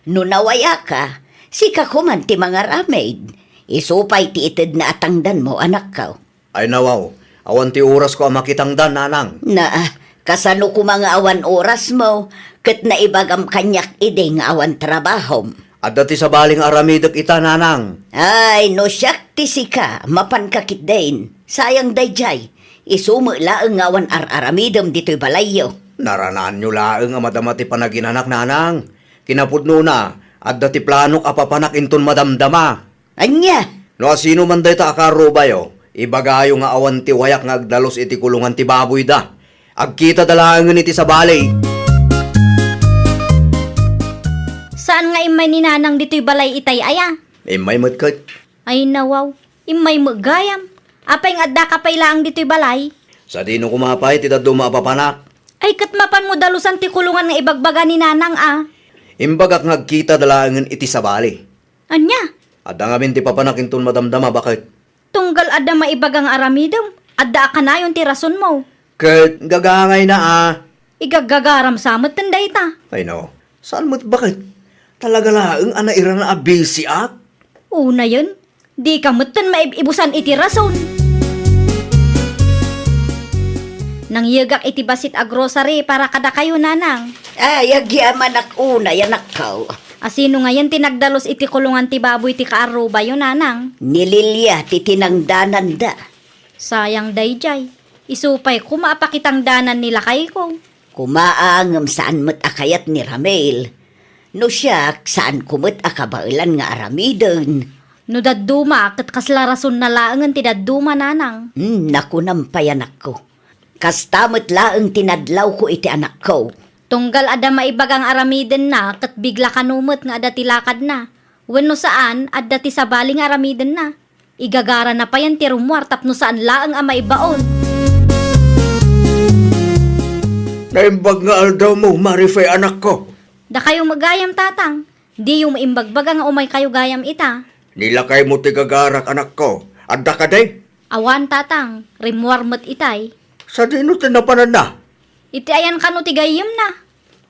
No nawayaka, sika koman ti mangaramid. Isu pay ti itedna a tangdanmo, anakko. Ay nawaw, awan ti orasko a makitangdan, Nanang. Naa, kasano koma nga awan orasmo, ket naibagam kaniak idi nga awan trabahom? Adda ti sabali nga aramidek ita, Nanang. Ay, no siak ti sika, mapanka ketdin. Sayang daydiay, isu met laeng nga awan ar-aramidem ditoy balayyo. Naranaanyo laeng a madama ti panaginanak, Nanang. Kinapudnona, adda ti planok a papanak inton madamdama. Ania? No asino man dayta a kaarrubayo, ibagayo nga awan ti wayak nga agdalus iti kulongan ti baboyda. Agkitada laengen iti sabali. Saan nga immay ni Nanang ditoy balay itay aya? Immay met ket. Ay nawaw, immay met gayam. Apay nga addaka pay laeng ditoy balay? Sadino koma pay ti dadduma a papanak? Ay ket mapanmo dalusan ti kulongan nga ibagbaga ni Nanang a. Imbagak nga agkitada laengen iti sabali. Ania? Adda ngamin ti papanak inton madamdama, baket. Tunggal adda maibaga nga aramidem, adda a kanayon ti rasonmo. Ket gagangayna a. Igaggagaram sa metten dayta. Ay no, saan met baket? Talaga laeng a nairana a bisiak? Unayen, dika metten maib-ibusan iti rason. Nangyegak iti bassit a grocery para kadakayo, Nanang. Ay, agyamanak unay, anakko. Asino ngayen ti nagdalus iti kulongan ti baboy ti kaarrubayo, Nanang? Ni Lilia ti tinangdananda. Sayang daydiay. Isu pay koma a pakitangdanan ni lakayko. Koma a ngem saan met a kayat ni Ramil. No siak, saanko met a kabaelan nga aramiden. No dadduma, ket kasla rasonna laengen ti dadduma, Nanang. Hmm, nakunam pay, anakko. Kasta met laeng ti nadlawko iti anakko. Tunggal adda maibaga nga aramidenna, ket bigla kano met nga adda ti lakadna. Wenno saan, adda ti sabali nga aramidenna. Igagarana payen ti rummuar tapno saan laeng a maibaon. Naimbag nga aldawmo, Marife, anakko. Dakayo met gayam, Tatang. Diyo maimbagbaga nga umaykayo gayam ita. Ni lakaymo ti gagarak, anakko. Adda kadi? Awan, Tatang. Rimmuar met itay. Sadino ti napananna? Iti ayan kano ti gayyemna.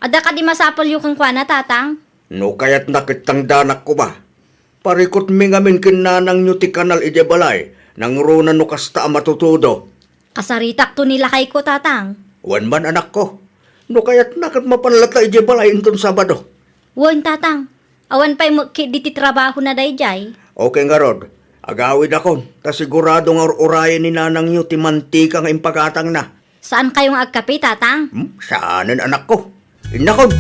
Adda kadi masapulyo kenkuana, Tatang? No kayatna ket tangdanak koma. Parikutmi ngamin ken nanangyo ti kanal idiay balay, nangruna no kasta a matutudo. Kasaritakto ni lakayko, Tatang. Wen man, anakko. No kayatna ket mapan latta idiay balay inton Sabado. Wen, Tatang. Awan pay met ketdi ti trabahona daydiay. Okay ngarud. Agawidakon, ta sigurado nga ur-urayen ni nanangyo ti mantika nga impagatangna. Saankayo nga agkape, Tatang? Hmm? Saanen, anakko. Innakon!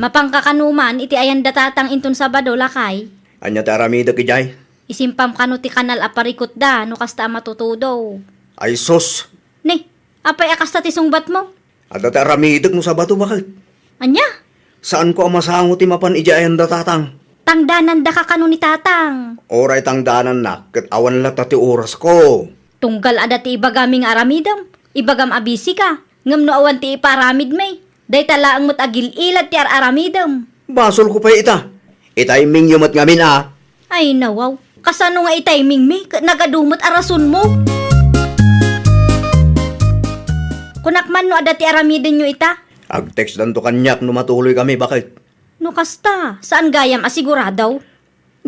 Mapanka kano man iti ayanda Tatang inton Sabado, lakay? Ania ti aramidek idiay? Isimpam kano ti kanal a parikutda no kasta a matutudo. Ay sus! Ni, apay a kasta ti sungbatmo? Adda ti aramidek no Sabado, baket. Ania? Saanko a masango ti mapan idiay ayanda Tatang. Tangdanandaka kano ni Tatang. Uray tangdanannak, ket awan latta ti orasko. Tunggal adda ti ibagami nga aramidem, ibagam a bisika. Ngem no awan ti ipaaramidmi, dayta laeng met a gil-ilad ti ar-aramidem. Basolko pay ita. I-timingyo met ngamin a. Ay, nawaw. Kasano nga i-timingmi ket nagadu met a rasonmo? Kunak man no adda ti aramidenyo ita. Agtextdanto kaniak no matuloy kami, baket. No kasta, saan gayam a sigurado?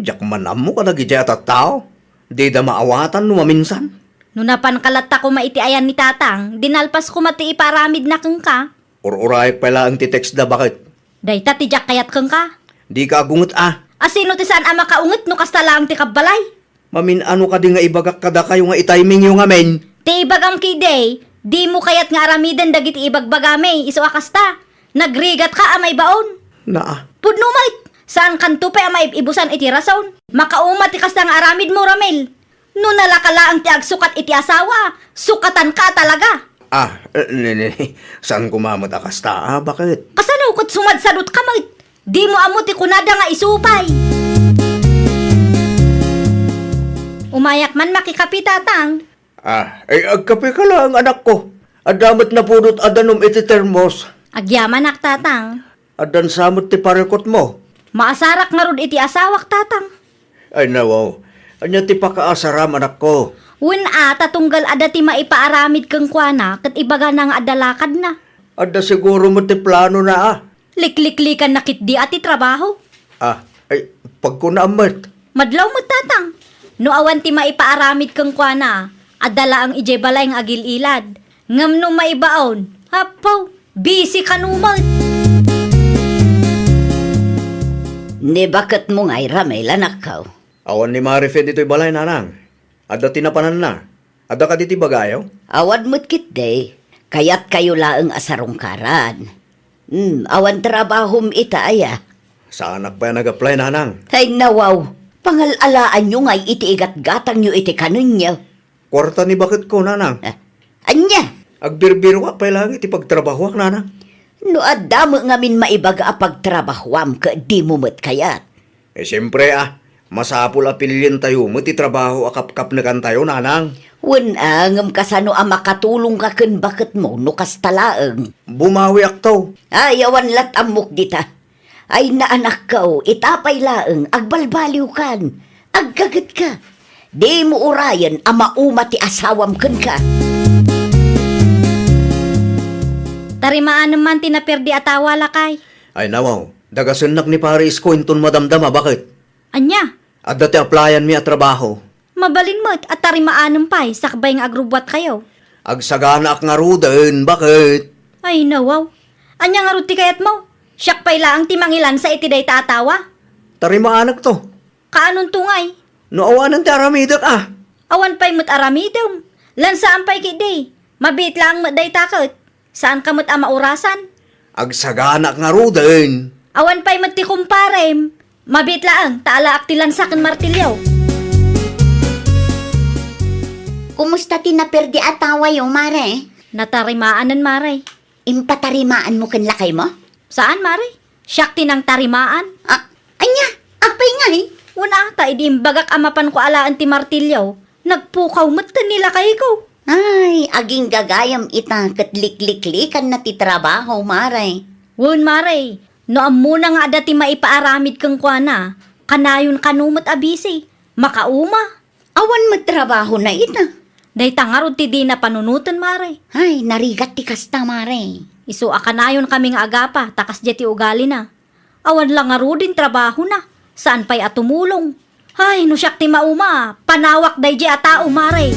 Diak man ammo kadagiti a tattao. Dida maawatan no maminsan. No napanka latta koma iti ayan ni Tatang, di nalpas koma ti ipaaramidna kenka. Ur-urayek pay laeng ti textda, baket. Dayta ti diak kayat kenka. Dika agunget a. Asino ti saan a makaunget no kasta laeng ti kabbalay? Mamin-ano kadi nga ibagak kadakayo nga i-timingyo ngamin? Ti ibagam kidi, dimo kayat nga aramiden dagiti ibagbagami, isu a kasta. Nagrigatka a maibaon. Naa. Pudno met, saankanto pay a maib-ibusan iti rason. Makauma ti kasta nga aramidmo, Ramil. No nalaka laeng ti agsukat iti asawa, sukatanka a talaga. Ah, eh, ne, ne, ne. Saan koma met a kasta, a, baket? Kasano ket sumadsadutka met? Dimo ammo ti kunada nga isu pay. Umayak man makikape, Tatang. Ah, ay, agkapeka laeng, anakko. Adda met napudot a danum iti termos. Agyamanak, Tatang. Addan sa met ti parikutmo. Maasarak ngarud iti asawak, Tatang. Ay, nawaw. Ania ti pakaasaram, anakko? Wen a, ta tunggal adda ti maipaaramid kenkuana ket ibagana nga adda lakadna. Adda siguro met ti planona, a. Likliklikanna ketdi a ti trabaho. Ah, ay, pagkunaam met. Madlaw met, Tatang. No awan ti maipaaramid kenkuana, adda laeng idiay balay nga agil-ilad. Ngem no maibaon, apo, busy kano met. Ni baketmo ngay, Ramil, anakko? Awan ni Marife ditoy balay, nanang. Adda ti napananna. Adda kadi ti bagayo? Awan met ketdi. Kayatkayo laeng a sarungkaran. Hmm, awan trabahom ita aya? Saanak pay a nag-apply, nanang. Ay, nawaw. Pangal-alaanyo ngay iti igatgatangyo iti kanenyo. Kuarta ni baketko, nanang. Ah, ania? Agbirbirok pay laeng iti pagtrabahoak, nanang. No adda met ngamin maibaga a pagtrabahoam ket dimo met kayat. Eh, siempre, a. Masapul a pilientayo met ti trabaho a kapkapnekantayo, nanang. Wen a, ngem kasano a makatulongka ken baketmo no kasta laeng? Bumawiakto. Ay, awan lat ammok dita. Ay, naanakko, ita pay laeng, agbalbaliwkan. Aggagetka. Dimo urayen a mauma ti asawam kenka. Tarimaanem man ti naperdi a tawa, lakay. Ay, nawaw. Dagasennak ni Pare Isko inton madamdama, baket? Ania? Adda ti applyanmi a trabaho. Mabalin met a tarimaanem pay sakbay nga agrubbuatkayo. Agsaganaak ngaruden, baket? Ay, nawaw. Ania ngarud ti kayatmo? Siak pay laeng ti mangilansa iti dayta a tawa. Tarimaanek to. Kaanonto ngay? No awanen ti aramidek, a. Awan pay met aramidem. Lansaan pay ketdi. Mabiit laeng met dayta ket. Saanka met a maurasan? Agsaganaak ngaruden. Awan pay met ti kumparem. Mabiit laeng, ta alaak ti lansa ken martilyo. Kumusta ti naperdi a tawayo, Mare? Natarimaanen, Mare. Impatarimaanmo ken lakaymo? Saan, Mare. Siak ti nangtarimaan. Ah, ania? Apay ngay? Wen a, ta idi imbagak a mapanko alaen ti martilyo, nagpukaw metten ni lakayko. Ay, aginggagayam ita ket likliklikanna ti trabaho, Mare. Wen, Mare, no ammona nga adda ti maipaaramid kenkuana, kanayon kano met a busy. Makauma. Awan met trabahona ita. Dayta ngarud ti dina panunoten, Mare. Ay, narigat ti kasta, Mare. Isu a kanayonkami nga agapa, ta kasdiay ti ugalina. Awan la ngaruden trabahona, saan pay a tumulong. Ay, no siak ti mauma, panawak daydiay a tao, Mare.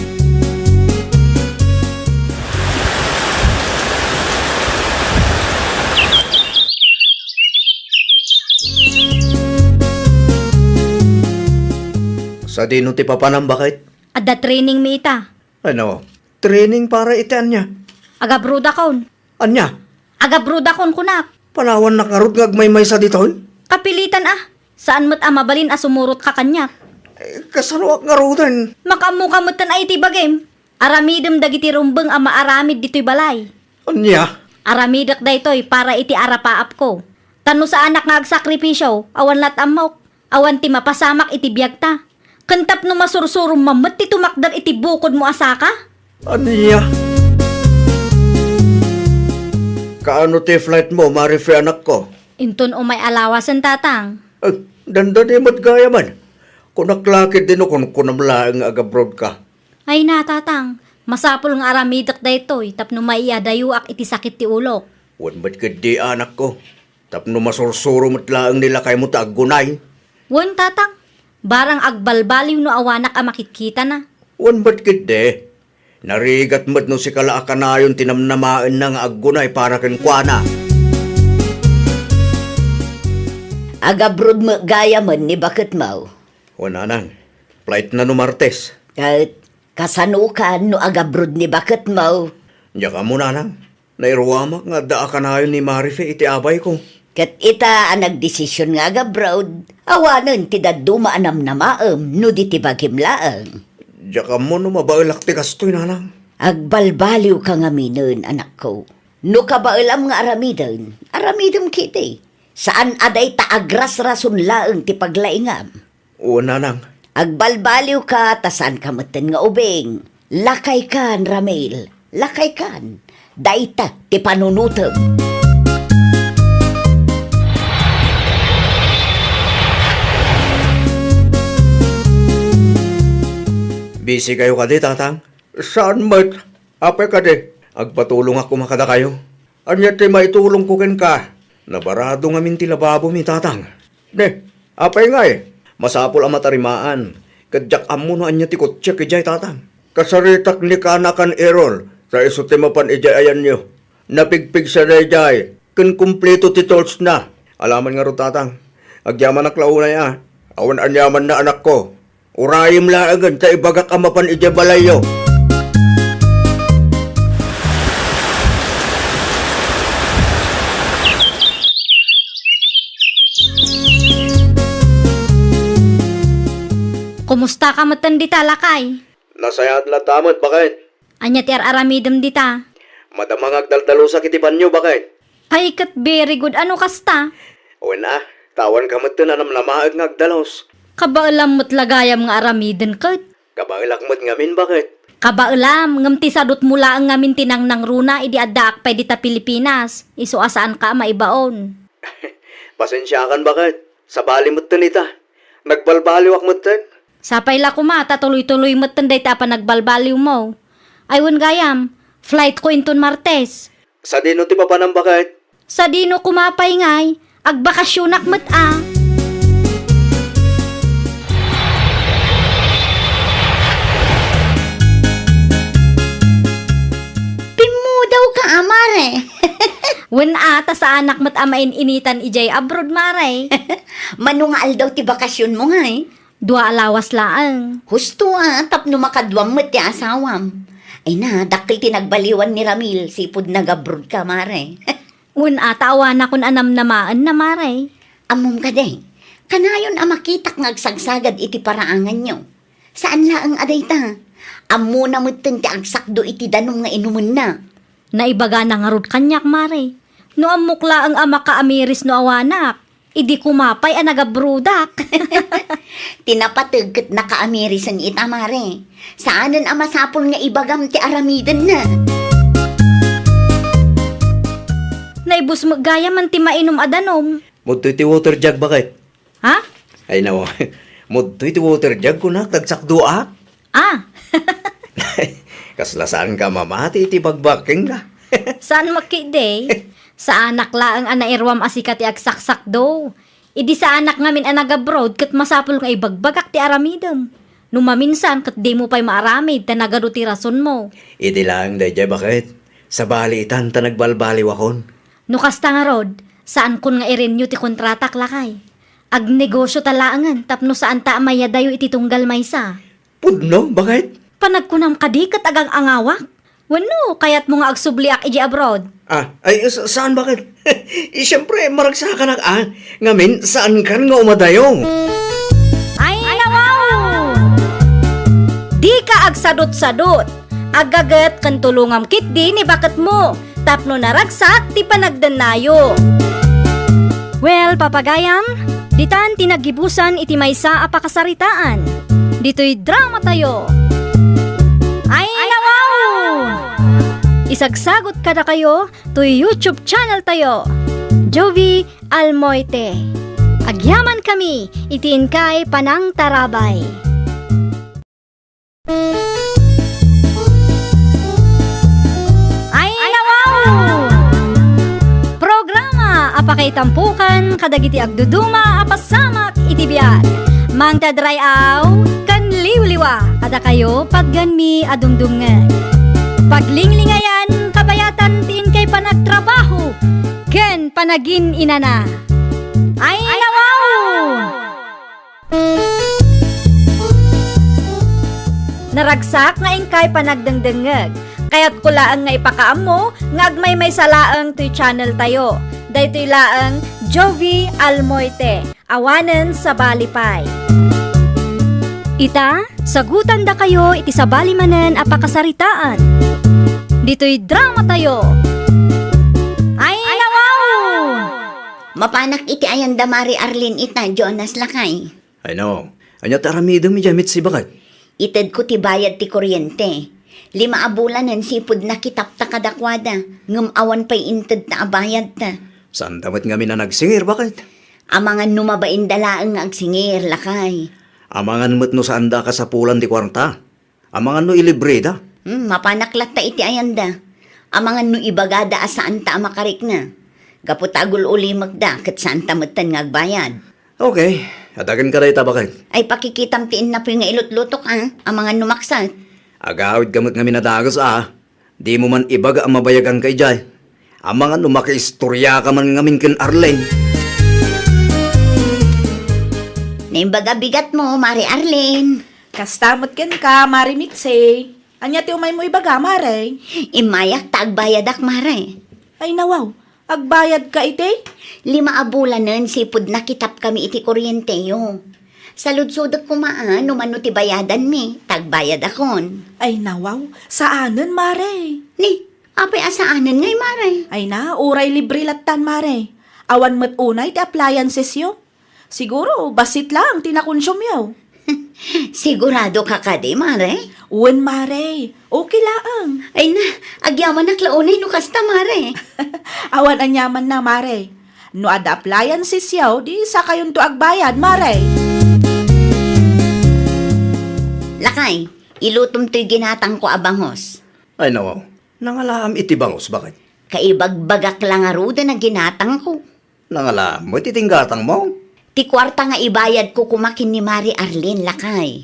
Sadino ti papanam, baket? Adda training mi ita. Ano? Training para iti ania? Agabrodakon. Ania? Agabrodakon kunak. Panawannak ngarud nga agmaymaysa ditoy? Kapilitan a. Saan met a mabalin a sumurotka kaniak. Eh, kasanoak ngaruden? Makaammoka metten a iti bagim. Aramidem dagiti rumbeng a maaramid ditoy balay. Ania? Aramidek daytoy para iti arapaapko. Ta no saanak nga agsakripisio, awan lat ammok. Awan ti mapasamak iti biagta. Ken tapno masursurom man met ti tumakder iti bukodmo a saka? Ania? Kaano ti flight mo, Marife, anakko? Inton umay a lawasen, Tatang. Eh, dandani met gayamen. Kunak la ketdi no kunkunam laeng nga agabroad ka. Ay na, Tatang. Masapul nga aramidek daytoy tapno maiadayoak iti sakit ti ulok. Wen met ketdi, anakko. Tapno masursuro met laeng ni lakaymo ta aggunay. Wen, Tatang. Barang agbalbaliw no awanak a makitkitana. Wen met ketdi. Narigat met no sika la a kanayon ti namnamaenna nga aggunay para kenkuana. Agabroad met gayamen ni baketmo. Wen, nanang. Flightna no Martes. Ket kasanokan no agabroad ni baketmo? Diak ammo, nanang. Nairuamak nga adda a kanayon ni Marife iti abayko. Ket ita a nagdesision nga agabroad, awanen ti dadduma a namnamaem no di ti bagim laeng. Diak ammo no mabaelak ti kastoy, nanang. Agbalbaliwka ngaminen, anakko. No kabaelam nga aramiden, aramidem ketdi. Saan a dayta agrasrason laeng ti paglaingam. Wen, nanang. Agbalbaliwka ta saanka metten nga ubing. Lakaykan, Ramil. Lakaykan. Dayta ti panunotem. Busy kayo kadi, Tatang? Saan met. Apay kadi? Agpatulongak koma kadakayo. Ania ti maitulongko kenka? Nabarado ngamin ti lababomi, Tatang. Ne, apay ngay? Masapul a matarimaan, ket diak ammo no ania ti kutsiak idiay, Tatang. Kasaritak ni Kanakan Errol, ta isu ti mapan idiay ayanyo. Napigpigsa daydiay, ken kumpleto ti toolsna. Alaman ngarud, Tatang. Agyamanak la unay a. Awan aniamanna, anakko. Urayem laengen ta ibagak a mapan idiay balayyo. Kumusta ka metten dita, lakay? Nasayaat latta met, baket. Ania ti ar-aramidem dita? Madama nga agdaldalusak iti banio, baket. Ay, ket very good. Ano kasta? Wen a, ta awanka metten a namnamaek nga agdalus. Kabaelam met la gayam nga aramiden ket. Kabaelak met ngamin, baket. Kabaelam, ngem ti sadutmo laeng ngamin ti nangnangruna idi addaak pay dita Pilipinas, isu a saanka a maibaon. Pasensiakan, baket. Sabali metten ita. Nagbalbaliwak metten. Sapay la koma ta tuloy-tuloy metten dayta a panagbalbaliwmo. Ay wen gayam, flightko inton Martes. Sadino ti papanam, baket? Sadino koma pay ngay, agbakasionak met a. Pimmudawka a, mare. Wen a, ta saanak met a main-initan idiay abroad, mare. Mano nga aldaw ti bakasionmo ngay? Dua a lawas laeng. Husto a, tapno makaduam met ti asawam. Ay na, dakkel ti nagbaliwan ni Ramil, sipud nagabroadka, mare. Wen a, ta awanakon a namnamaenna, mare. Ammom kadi, kanayon a makitak nga agsagsagad iti paraanganyo. Saan laeng a dayta. Ammona metten ti agsakdo iti danum nga inumenna. Naibagana ngarud kaniak, mare. No ammok laeng a makaamiris no awanak, idi koma pay a nagabroadak. Ti napateg ket nakaamirisen ita, mare. Saanen a masapul nga ibagam ti aramidenna. Naibus met gayamen ti mainum a danum. Mudtoy ti water jug, baket. Ha? Ay, nawa. Mudtoy ti water jug, kunak, tagsakdoak. Ah! Kasla saanka mamati iti bagbakengka. Saan met ketdi? Saanak laeng a nairuam a sika ti agsaksakdo. Idi saanak ngamin a nagabroad ket masapul nga ibagbagak ti aramidem. No maminsan ket dimo pay maaramid ta nagadu ti rasonmo. Iti laeng daydiay, baket. Sabali itan ta nagbalbaliwakon. No kasta ngarud, saankon nga i-renew ti kontratak, lakay. Agnegosio ta laengen tapno saanta a mayadayo iti tunggal maysa. Pudno, baket? Panagkunam kadi ket agang-angawak? Wenno, kayatmo nga agsubliak idiay abroad? Ah, ay, sa-, saan, baket? Eh, siyempre, maragsakanak, ah. Ngamin, saankan nga umadayo? Ay, nawaw! Dika agsadut-sadut. Aggaget ken tulongam ketdi ni baketmo tapno naragsak ti panagdennayo. Well, papagayam, ditan ti naggibusan iti maysa a pakasaritaan. Ditoy dramatayo. Ay, nawaw! Isagsagot kadakayo toy YouTube channel tayo, Jovi Almoite. Agyamankami iti inkay panangtarabay. Ay, nawaw! Programa a pakaitampukan kadagiti agduduma a pasamak iti biag. Mangted ray-aw ken liwliwa kadakayo patgenmi a dumdumngeg. Paglinglingayan, kabayatan ti inkay panagtrabaho ken panagin-inana. Ay, nawaw! Naragsak nga inkay panagdengdengngeg. Kayatko laeng nga ipakaammo nga agmaymaysa laeng toy channel tayo. Daytoy laeng Jovie Almoite. Awanen sabali pay. Ita, sagutandakayo iti sabali manen a pakasaritaan. Ditoy drama tayo. Ay, nawaw! Mapanak iti ayanda, Mari Arlene, ita, Jonas, lakay. Ay, no. Ania ti aramidem idiay, Mitzi, baket? Itedko ti bayad ti kuryente. Lima a bulanen sipud nakitapta kadakuada, ngem awan pay intedta a bayadta. Saanda met ngamin a nagsingir, baket? Amangan no mabainda laeng nga agsingir, lakay. Amangan met no saanda a kasapulan ti kuarta. Amangan no ilibreda. Hmm, mapanak latta iti ayanda. Amangan no ibagada a saanta a makarikna. Gapu ta agul-ulimekda, ket saanta metten nga agbayad. Okay, adagenka dayta, baket. Ay, pakikitam ti innapoy nga ilutlutok, a. Amangan no maksat. Agawidka met ngamin a dagus, a. Dimo man ibaga a mabayaganka idiay. Amangan no makiistoriaka man ngamin ken Arlene. Naimbag a bigatmo, Mari Arlene. Kasta met kenka, Mari Mitzi. Ania ti umaymo ibaga, Mare? Immayak ta agbayadak, Mare. Ay, nawaw. Agbayadka iti? Lima a bulanen sipud nakitapkami iti kuryenteyo. Saludsodek koma a no mano ti bayadanmi, ta agbayadakon. Ay, nawaw. Saanen, Mare. Ni, apay a saanen ngay, Mare? Ay na, uray libre lattan, Mare. Awan met unay ti appliancesyo. Siguro, bassit laeng ti nakonsumiyo. Sigurado ka kadi, Mare? Wen, Mare. Okay laeng. Ay na, agyamanak la unay no kasta, Mare. Awan aniamanna, Mare. No adda appliancesyo, di sakayonto agbayad, Mare. Lakay, ilutom toy ginatangko a bangus. Ay, nawaw. Nangalaam iti bangus, baket? Kaibagbagak la ngaruden a ginatangko. Nangalaam met iti gatangmo? Ti kuarta nga ibayadko koma ken ni Mari Arlene, lakay.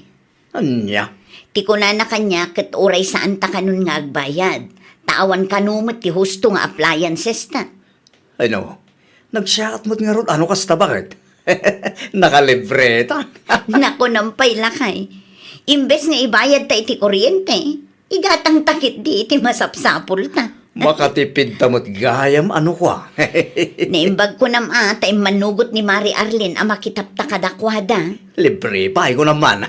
Ania? Ti kunana kaniak ket uray saanta kanon nga agbayad, ta awan kano met ti husto nga appliancesta. Ay, no. Nagsiaat met ngarud a no kasta, baket? Nakalibreta. Nakunam pay, lakay. Imbes nga ibayadta iti kuryente, igatangta ketdi iti masapsapulta. Makatipidta met gayam a no kua. Naimbag kunam a ta immanugot ni Mari Arlene a makitapta kadakuada. Libre pay kunam man.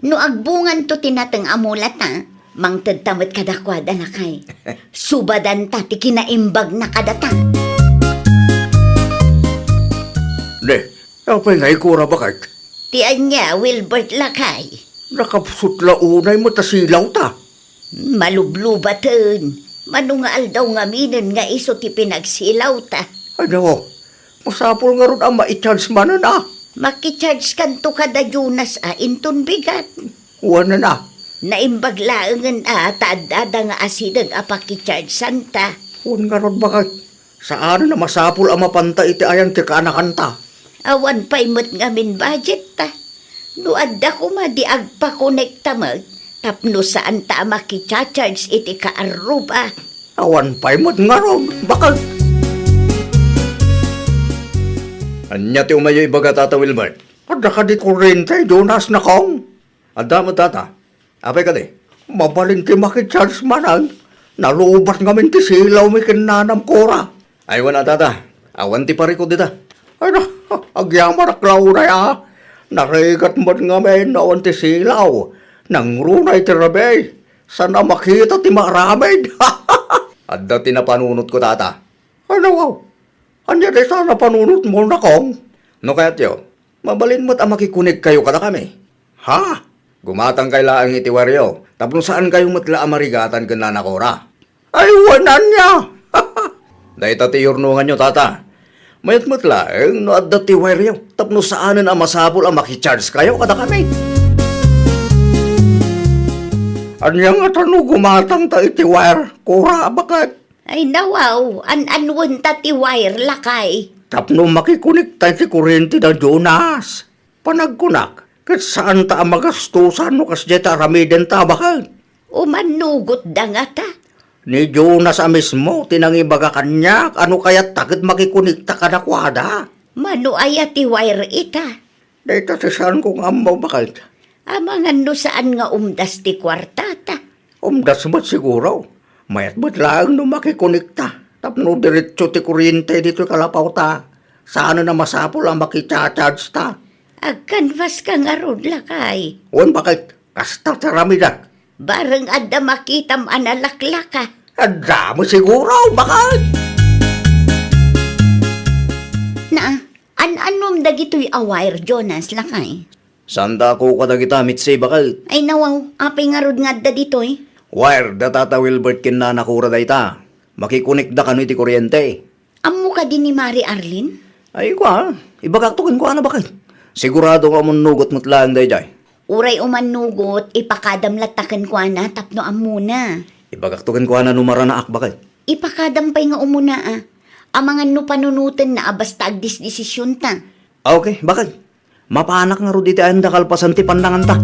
No agbunganto ti nateng a mulata, mangtedta met kadakuada, lakay. Subadanta ti kinaimbagna kadata. Ne, apay nga ikura, baket? Ti ania, Wilbert, lakay? Nakapsut la unay met a silawta. Malublubaten. Mano nga aldaw ngaminen nga isu ti pinagsilawta? Ano? Masapul ngarud a mai-charge manen a. Maki-charge kanto kada Jonas a inton bigat. Wen a. Naimbag laengen a ta addada nga asideg a paki-charge santa. Wen ngarud, baket. Saan a masapul a mapanta iti ayan ti kaanakanta. Awan pay met ngamin budget ta. No adda koma di agpakonekta met tapno saanta a makicharge iti kaarruba. Awan pay met ngarud, baket. Ania ti umayyo ibaga, Tata Wilbert? Adda kadi kurrente, Jonas, nakong? Adda met, Tata. Apay kadi? Mabalin ti makicharge manen. Nalubat ngamin ti silawmi ken nanam, Cora. Ay, wen a, Tata. Awan ti parikut dita. Ay, na, agyamanak la unay a. Narigat met ngamin no awan ti silaw. Nangruna iti rabii. Saan a makita ti maaramid. Adda ti napanunotko, Tata. Ay, nawaw. Ania dayta a napanunotmo, nakong? No kayatyo, mabalin met a makikonekkayo kadakami. Ha? Gumatangkayo laeng iti wireyo tapno saankayo met la a marigatan ken Nana Cora. Ay, wen ania? Dayta ti iyurnonganyo, Tata. Mayat met laeng no adda ti wireyo tapno saanen a masapul a makichargekayo kadakami. Ania ngata no gumatangta iti wire, Cora, baket? Ay, nawaw, an-anwenta ti wire, lakay. Tapno makikonekta iti kurrente da Jonas. Panagkunak, ket saanta a magastosan no kasdiay ti aramidenta, baket? Umannugotda ngata? Ni Jonas a mismo ti nangibaga kaniak a no kayatta ket makikunikta kadakuada. Mano aya ti wire ita? Dayta ti saanko nga ammo, baket. Amangan no saan nga umdas ti kuartata. Umdas met siguro. Mayat met laeng no makikunikta. Tapno diretso ti kuryente ditoy kalapawta. Saanen a masapul a makicha-charge ta. Agkanvaska ngarud, lakay. Wen, baket. Kasta ti aramidek. Bareng adda makitam a nalaklaka. Adda mo siguro, baket. Naa, an-annom dagitoy a wire, Jonas, lakay? Santa Coca dagita, Mitzi, baket. Ay, nawaw, apay ngarud nga adda ditoy? Wire da Tata Wilbert ken Nana Cora dayta. Makikunikda kano iti kuryente. Ammo kadi ni Mari Arlene? Ay, kua, ibagakto kenkuana, baket. Sigurado nga umannugot met laeng daydiay. Uray umannugot, ipakadam latta kenkuana tapno ammona. Ibagakto kenkuana no maranaak, baket. Ipakadam pay nga umuna, a. Amangan no panunotenna a basta agdisdesisionta. Ah, okay, baket. Mapanak ngarud iti ayan da kalpasan ti pannanganta.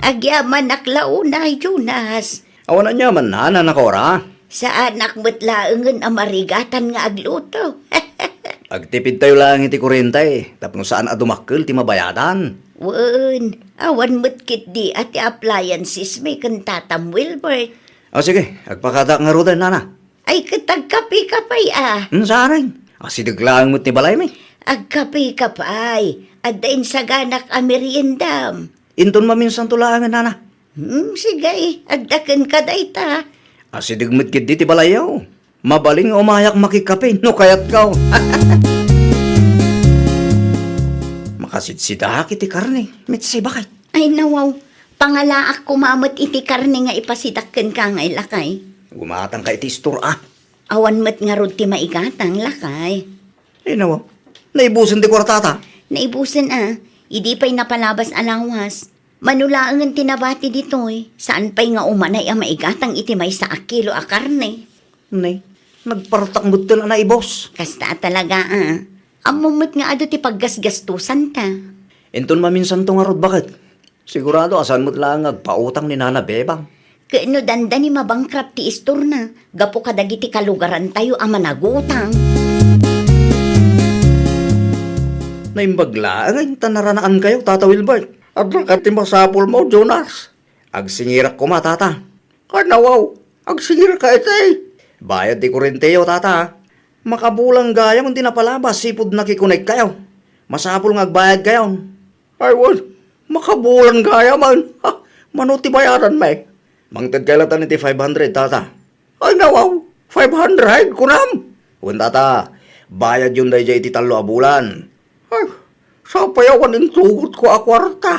Agyamanak la unay, Jonas. Awan aniamanna, Nana Cora? Saanak met laengen a marigatan nga agluto. Agtipidtayo laeng iti kuryente, tapno saan a dumakkel ti mabayadan. Wen, awan met ketdi a ti appliances mi ken Tatam Wilbert. O sige, agpakadaak ngaruden, Nana. Ay, ket agkape ka pay, a. Hmm, saan? Asideg laeng met ti balaymi. Agkape ka pay. Adda insaganak a meriendam. Inton maminsanto laengen, Nana. Hmm, sige, adda kenka dayta. Asideg met ketdi ti balayyo. Mabalin nga umayak makikape no kayatko. Makasidsidaak iti karne, Mitzi, baket. Ay, nawaw. Pangalaak koma met iti karne nga ipasidak kenka ngay, lakay. Gumatangka iti istor, a. Awan met ngarud ti maigatang, lakay. Ay, nawaw. Naibusen ti kuartata? Naibusen, a. Idi pay napalabas a lawas. Mano laengen ti nabati ditoy, saan pay nga umanay a maigatang iti maysa a kilo a karne. Ne, nagpartak metten a naibus. Kasta a talaga, a. Ammom met nga adu ti paggasgastosanta. Inton maminsanto ngarud, baket. Sigurado a saan met laeng nga agpautang ni Nana Bebang. Ket no dandani, mabankrupt ti istorna gapu kadagiti kalugarantayo a managutang. Naimbag laeng ta naranaankayo, Tata Wilbert. Adda kadi masapulmo, Jonas? Agsingirak koma, Tata. Kanawaw, agsingirka iti. Bayad ti kurenteyo, Tata. Makabulan gayam ti napalabas sipud nakikonekkayo. Masapul nga agbayadkayon. Ay, wen, makabulan gayam. Ha, mano ti bayadanmi? Mangted kay latan iti five hundred, Tata. Ay, nawaw, five hundred, kunam? Wen, Tata, bayadyon daydiay iti tallo a bulan. Ay, sapay awan intugotko a kuarta.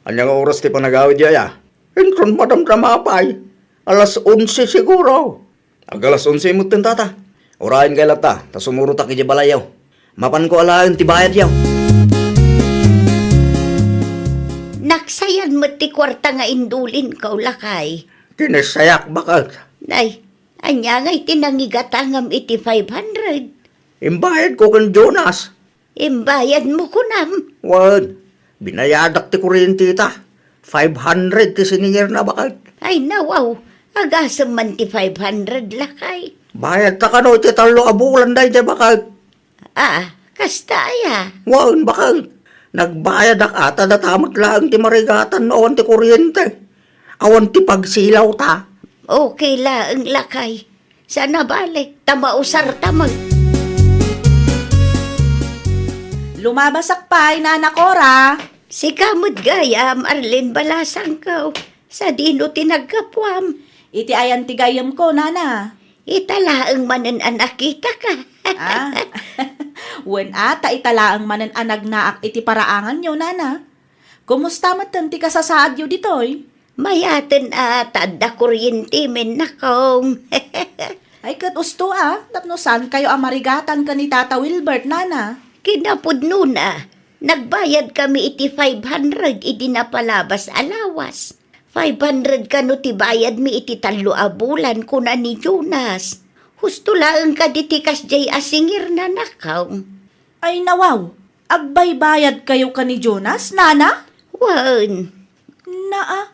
Ania nga oras ti panagawidyo, aya? Inton madamdama pay, alas onse siguro. Ag alas onse metten, Tata. Urayen kay latta, ta sumurotak idiay balayyo. Mapanko alaen ti bayadyo. Naksayan met ti kuarta nga indulinko, lakay. Kinassayak, baket. Nay, ania ngay ti nangigatangam iti five hundred? Imbayadko ken Jonas. Imbayadmo, kunam? Wen, binayadak ti kuryenteta. Five hundred ti siningirna, baket. Ay, nawaw, agasem man ti five hundred, lakay. Bayadta kano iti tallo a bulan daydiay, baket. Ah, kasta aya? Wen, baket. Nagbayadak a ta data met laeng ti marigatan no awan ti kuryente. Awan ti pagsilawta. Okay laeng, lakay. Saan a bale, ta mausarta met. Lumabasak pay, Nana Cora. Sika met gayam, Arlene Balasangko. Sadino ti naggapuam? Iti ayan ti gayyemko, Nana. Ita laeng manen a nakitaka. Ah. Wen a, ta ita laeng manen a nagnaak iti paraanganyo, Nana. Kumusta metten ti kasasaadyo ditoy? Mayaten a ta adda kuryente men, nakong. Ay, ket usto a, tapno saankayo a marigatan ken ni Tata Wilbert, Nana. Kinapudnona, nagbayadkami iti five hundred idi napalabas a lawas. Five hundred kano ti bayadmi iti tallo a bulan, kuna ni Jonas. Husto laeng kadi ti kasdiay a singirna, nakong. Ay, nawaw, agbaybayadkayo ken ni Jonas, Nana? Wen. Naa,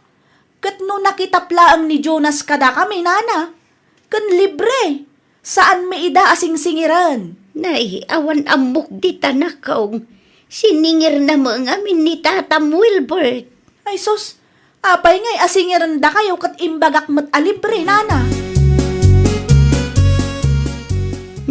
ket no nakitap laeng ni Jonas kadakami, nana, ken libre, saanmi ida a singsingiren. Nay, awan ammok dita, nakong. Siningirna met ngamin ni Tatam Wilbert. Ay sus, apay ngay a singirendakayo ket imbagak met a libre, nana?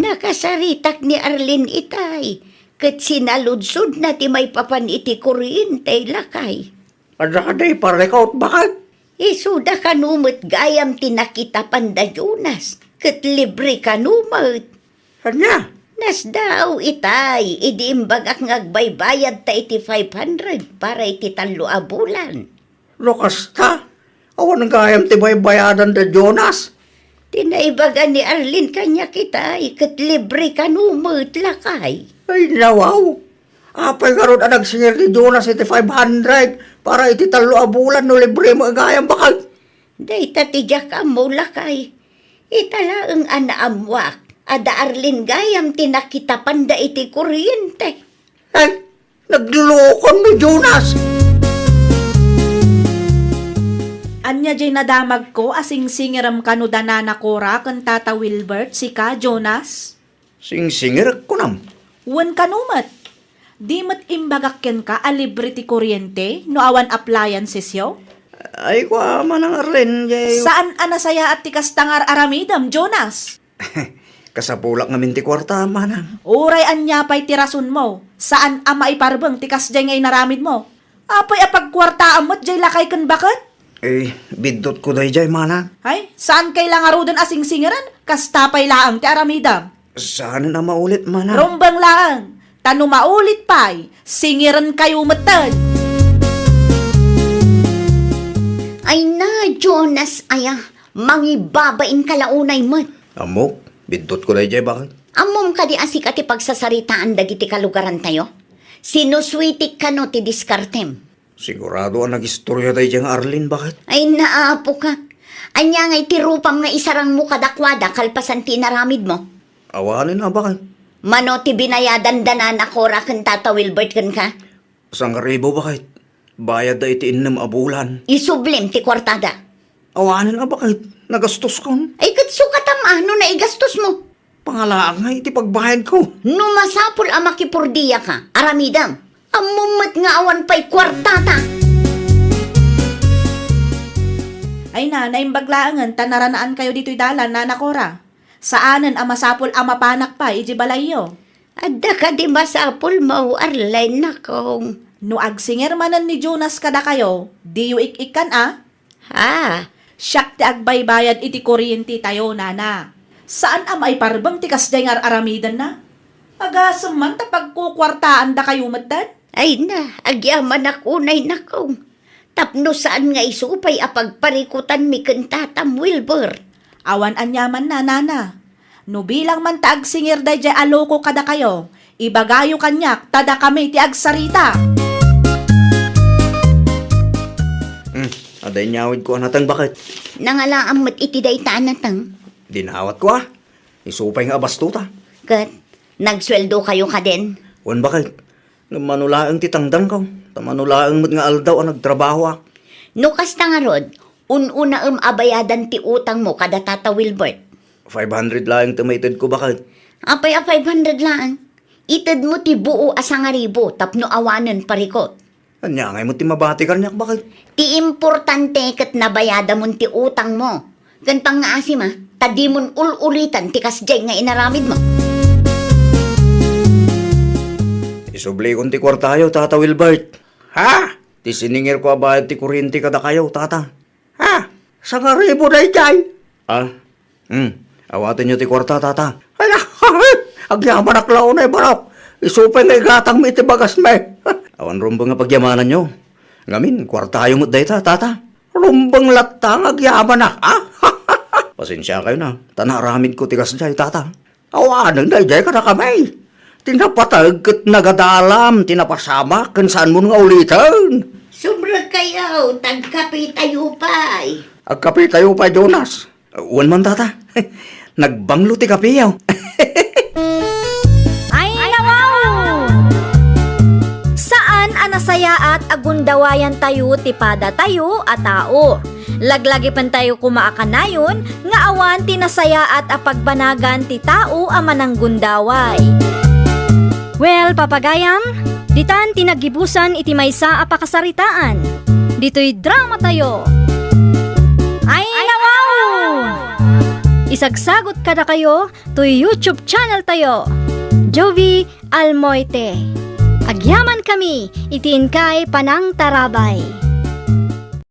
Nakasaritak ni Arlene itay, ket sinaludsodna ti maipapan iti kuryente, lakay. Adda kadi parikot, baket? Isuda kano met gayam ti nakitapan da Jonas, ket libre kano met. Ania? Nasdaaw itay idi imbagak nga agbaybayadta iti five hundred para iti tallo a bulan. No kasta, awan gayam ti baybayadan da Jonas. Ti naibaga ni Arlene kaniak itay, ket libre kano met, lakay. Ay, nawaw. Apay ngarud a nagsingir ni Jonas iti five hundred para iti tallo a bulan no libre met gayam, baket? Dayta ti diak ammo, lakay. Ita laeng a naammoak a da Arlene gayam ti nakitapanda iti kuryente. Ay, naglulokon ni Jonas! Ania diay nadamagko a singsingirem kano da Nana Cora ken Tata Wilbert, sika, Jonas? Singsingirek, kunam? Wen kano met. Di met imbagak kenka a libre ti kuryente no awan appliancesyo? Ay, kua, Manang Arlene, jay. Saan a nasayaat ti kasta nga ar-aramidem, Jonas? Kasapulak ngamin ti kuarta, Manang. Uray ania pay ti rasonmo, saan a maiparbeng ti kasdiay nga inaramidmo. Apay a pagkuartaam met jay lakay ken baket? Eh, biddutko dayjay, Manang. Ay, saan kay la ngaruden a singsingiren? Kasta pay laeng ti aramidem. Saanen a maulit, Manang. Rumbeng laeng, ta no maulit pay, singirenkayo metten. Ay na, Jonas, aya, mangibabain ka la unay met. Ammok, biddutko dayjay, baket? Ammom kadi a sika ti pagsasaritaan dagiti kalugarantayo? Sinusuitik kano ti diskartem? Sigurado a nagistorya dayjay nga Arlene, baket? Ay, naapoka. Ania ngay ti rupam nga isarangmo kadakuada kalpasan ti inaramidmo? Awanen a, baket. Mano ti binayadan da Nana Cora ken Tata Wilbert kenka? Sangaribu, baket. Bayadda iti innem a bulan. Isublim ti kuartada. Awanen a, baket. Nagastoskon. Ay, ket sukatam a no naigastosmo. Pangalaak nga iti pagbayadko. No masapul a makipurdiyaka, aramidem. Ammom met nga awan pay kuartata. Ay na, naimbag laengen ta naranaankayo ditoy dalan, Nana Cora. Saanen a masapul a mapanak pay iti balayyo. Adda kadi masapulmo, Arlene, nakong? No agsingir manen ni Jonas kadakayo, diyo ik-ikkan a? Ha? Siak ti agbaybayad iti kuryentetayo, nana. Saan a maiparbeng ti kasdiay nga ar-aramidenna? Agasem man ta pagkukuartaandakayo metten? Ay na, agyamanak unay, nakong. Tapno saan nga isu pay a pagparikutanmi ken Tatam Wilbert. Awan aniamanna, nana. No bilang man ta agsingir daydiay a loko kadakayo, ibagayo kaniak ta dakami ti agsarita. Hmm, adda inyawidko a nateng, baket? Nangalaam met iti dayta a nateng. Dinawatko a. Isu pay nga abastota. Ket, nagsueldokayo kaden? Wen, baket. Ngem mano laeng ti tangdanko, ta mano laeng met nga aldaw a nagtrabahoak. No kasta ngarud, un-unaem a bayadan ti utangmo kada Tata Wilbert. Five hundred laeng ti maitedko, baket. Apay a five hundred laeng? Itedmo ti buo a sangaribu tapno awanen parikot. Ania ngay met ti mabati kaniak, baket? Ti importante ket nabayadamon ti utangmo. Ken pangngaasim a, ta dimon ul-ulitan ti kasdiay nga inaramidmo. Isublikon ti kuartayo, Tata Wilbert. Ha? Ti siningirko a bayad ti kuryente kadakayo, Tata. Ha? Sangaribu daydiay? Ah? Hmm. Awatenyo ti kuarta, Tata. Ay, agyamanak la unay, barok. Isu pay nga igatangmi iti bagasmi. Awan rumbeng a pagyamananyo. Ngamin, kuartayo met dayta, Tata. Rumbeng latta nga agyamanak, a? Pasensiakayo na, ta naaramidko ti kasdiay, Tata. Awanen daydiay kadakami. Ti napateg ket nagadalam ti napasamak ken saanmon nga uliten. Sumrekkayo, ta agkapitayo pay. Agkapitayo pay, Jonas. Wen man, Tata. Nagbanglo ti kapiyo. Ay, nawaw! Saan a nasayaat a gunda Dawayantayo ti padatayo a tao. Laglagipentayo koma a kanayon nga awan ti nasayaat a pagbanagan ti tao a mananggundaway. Well, papagayam, ditan ti naggibusan iti maysa a pakasaritaan. Ditoy dramatayo. Ay, nawaw! Isagsagot kadakayo toy YouTube channel tayo, Jovie Almoite. Agyaman kami iti inkay panangtarabay.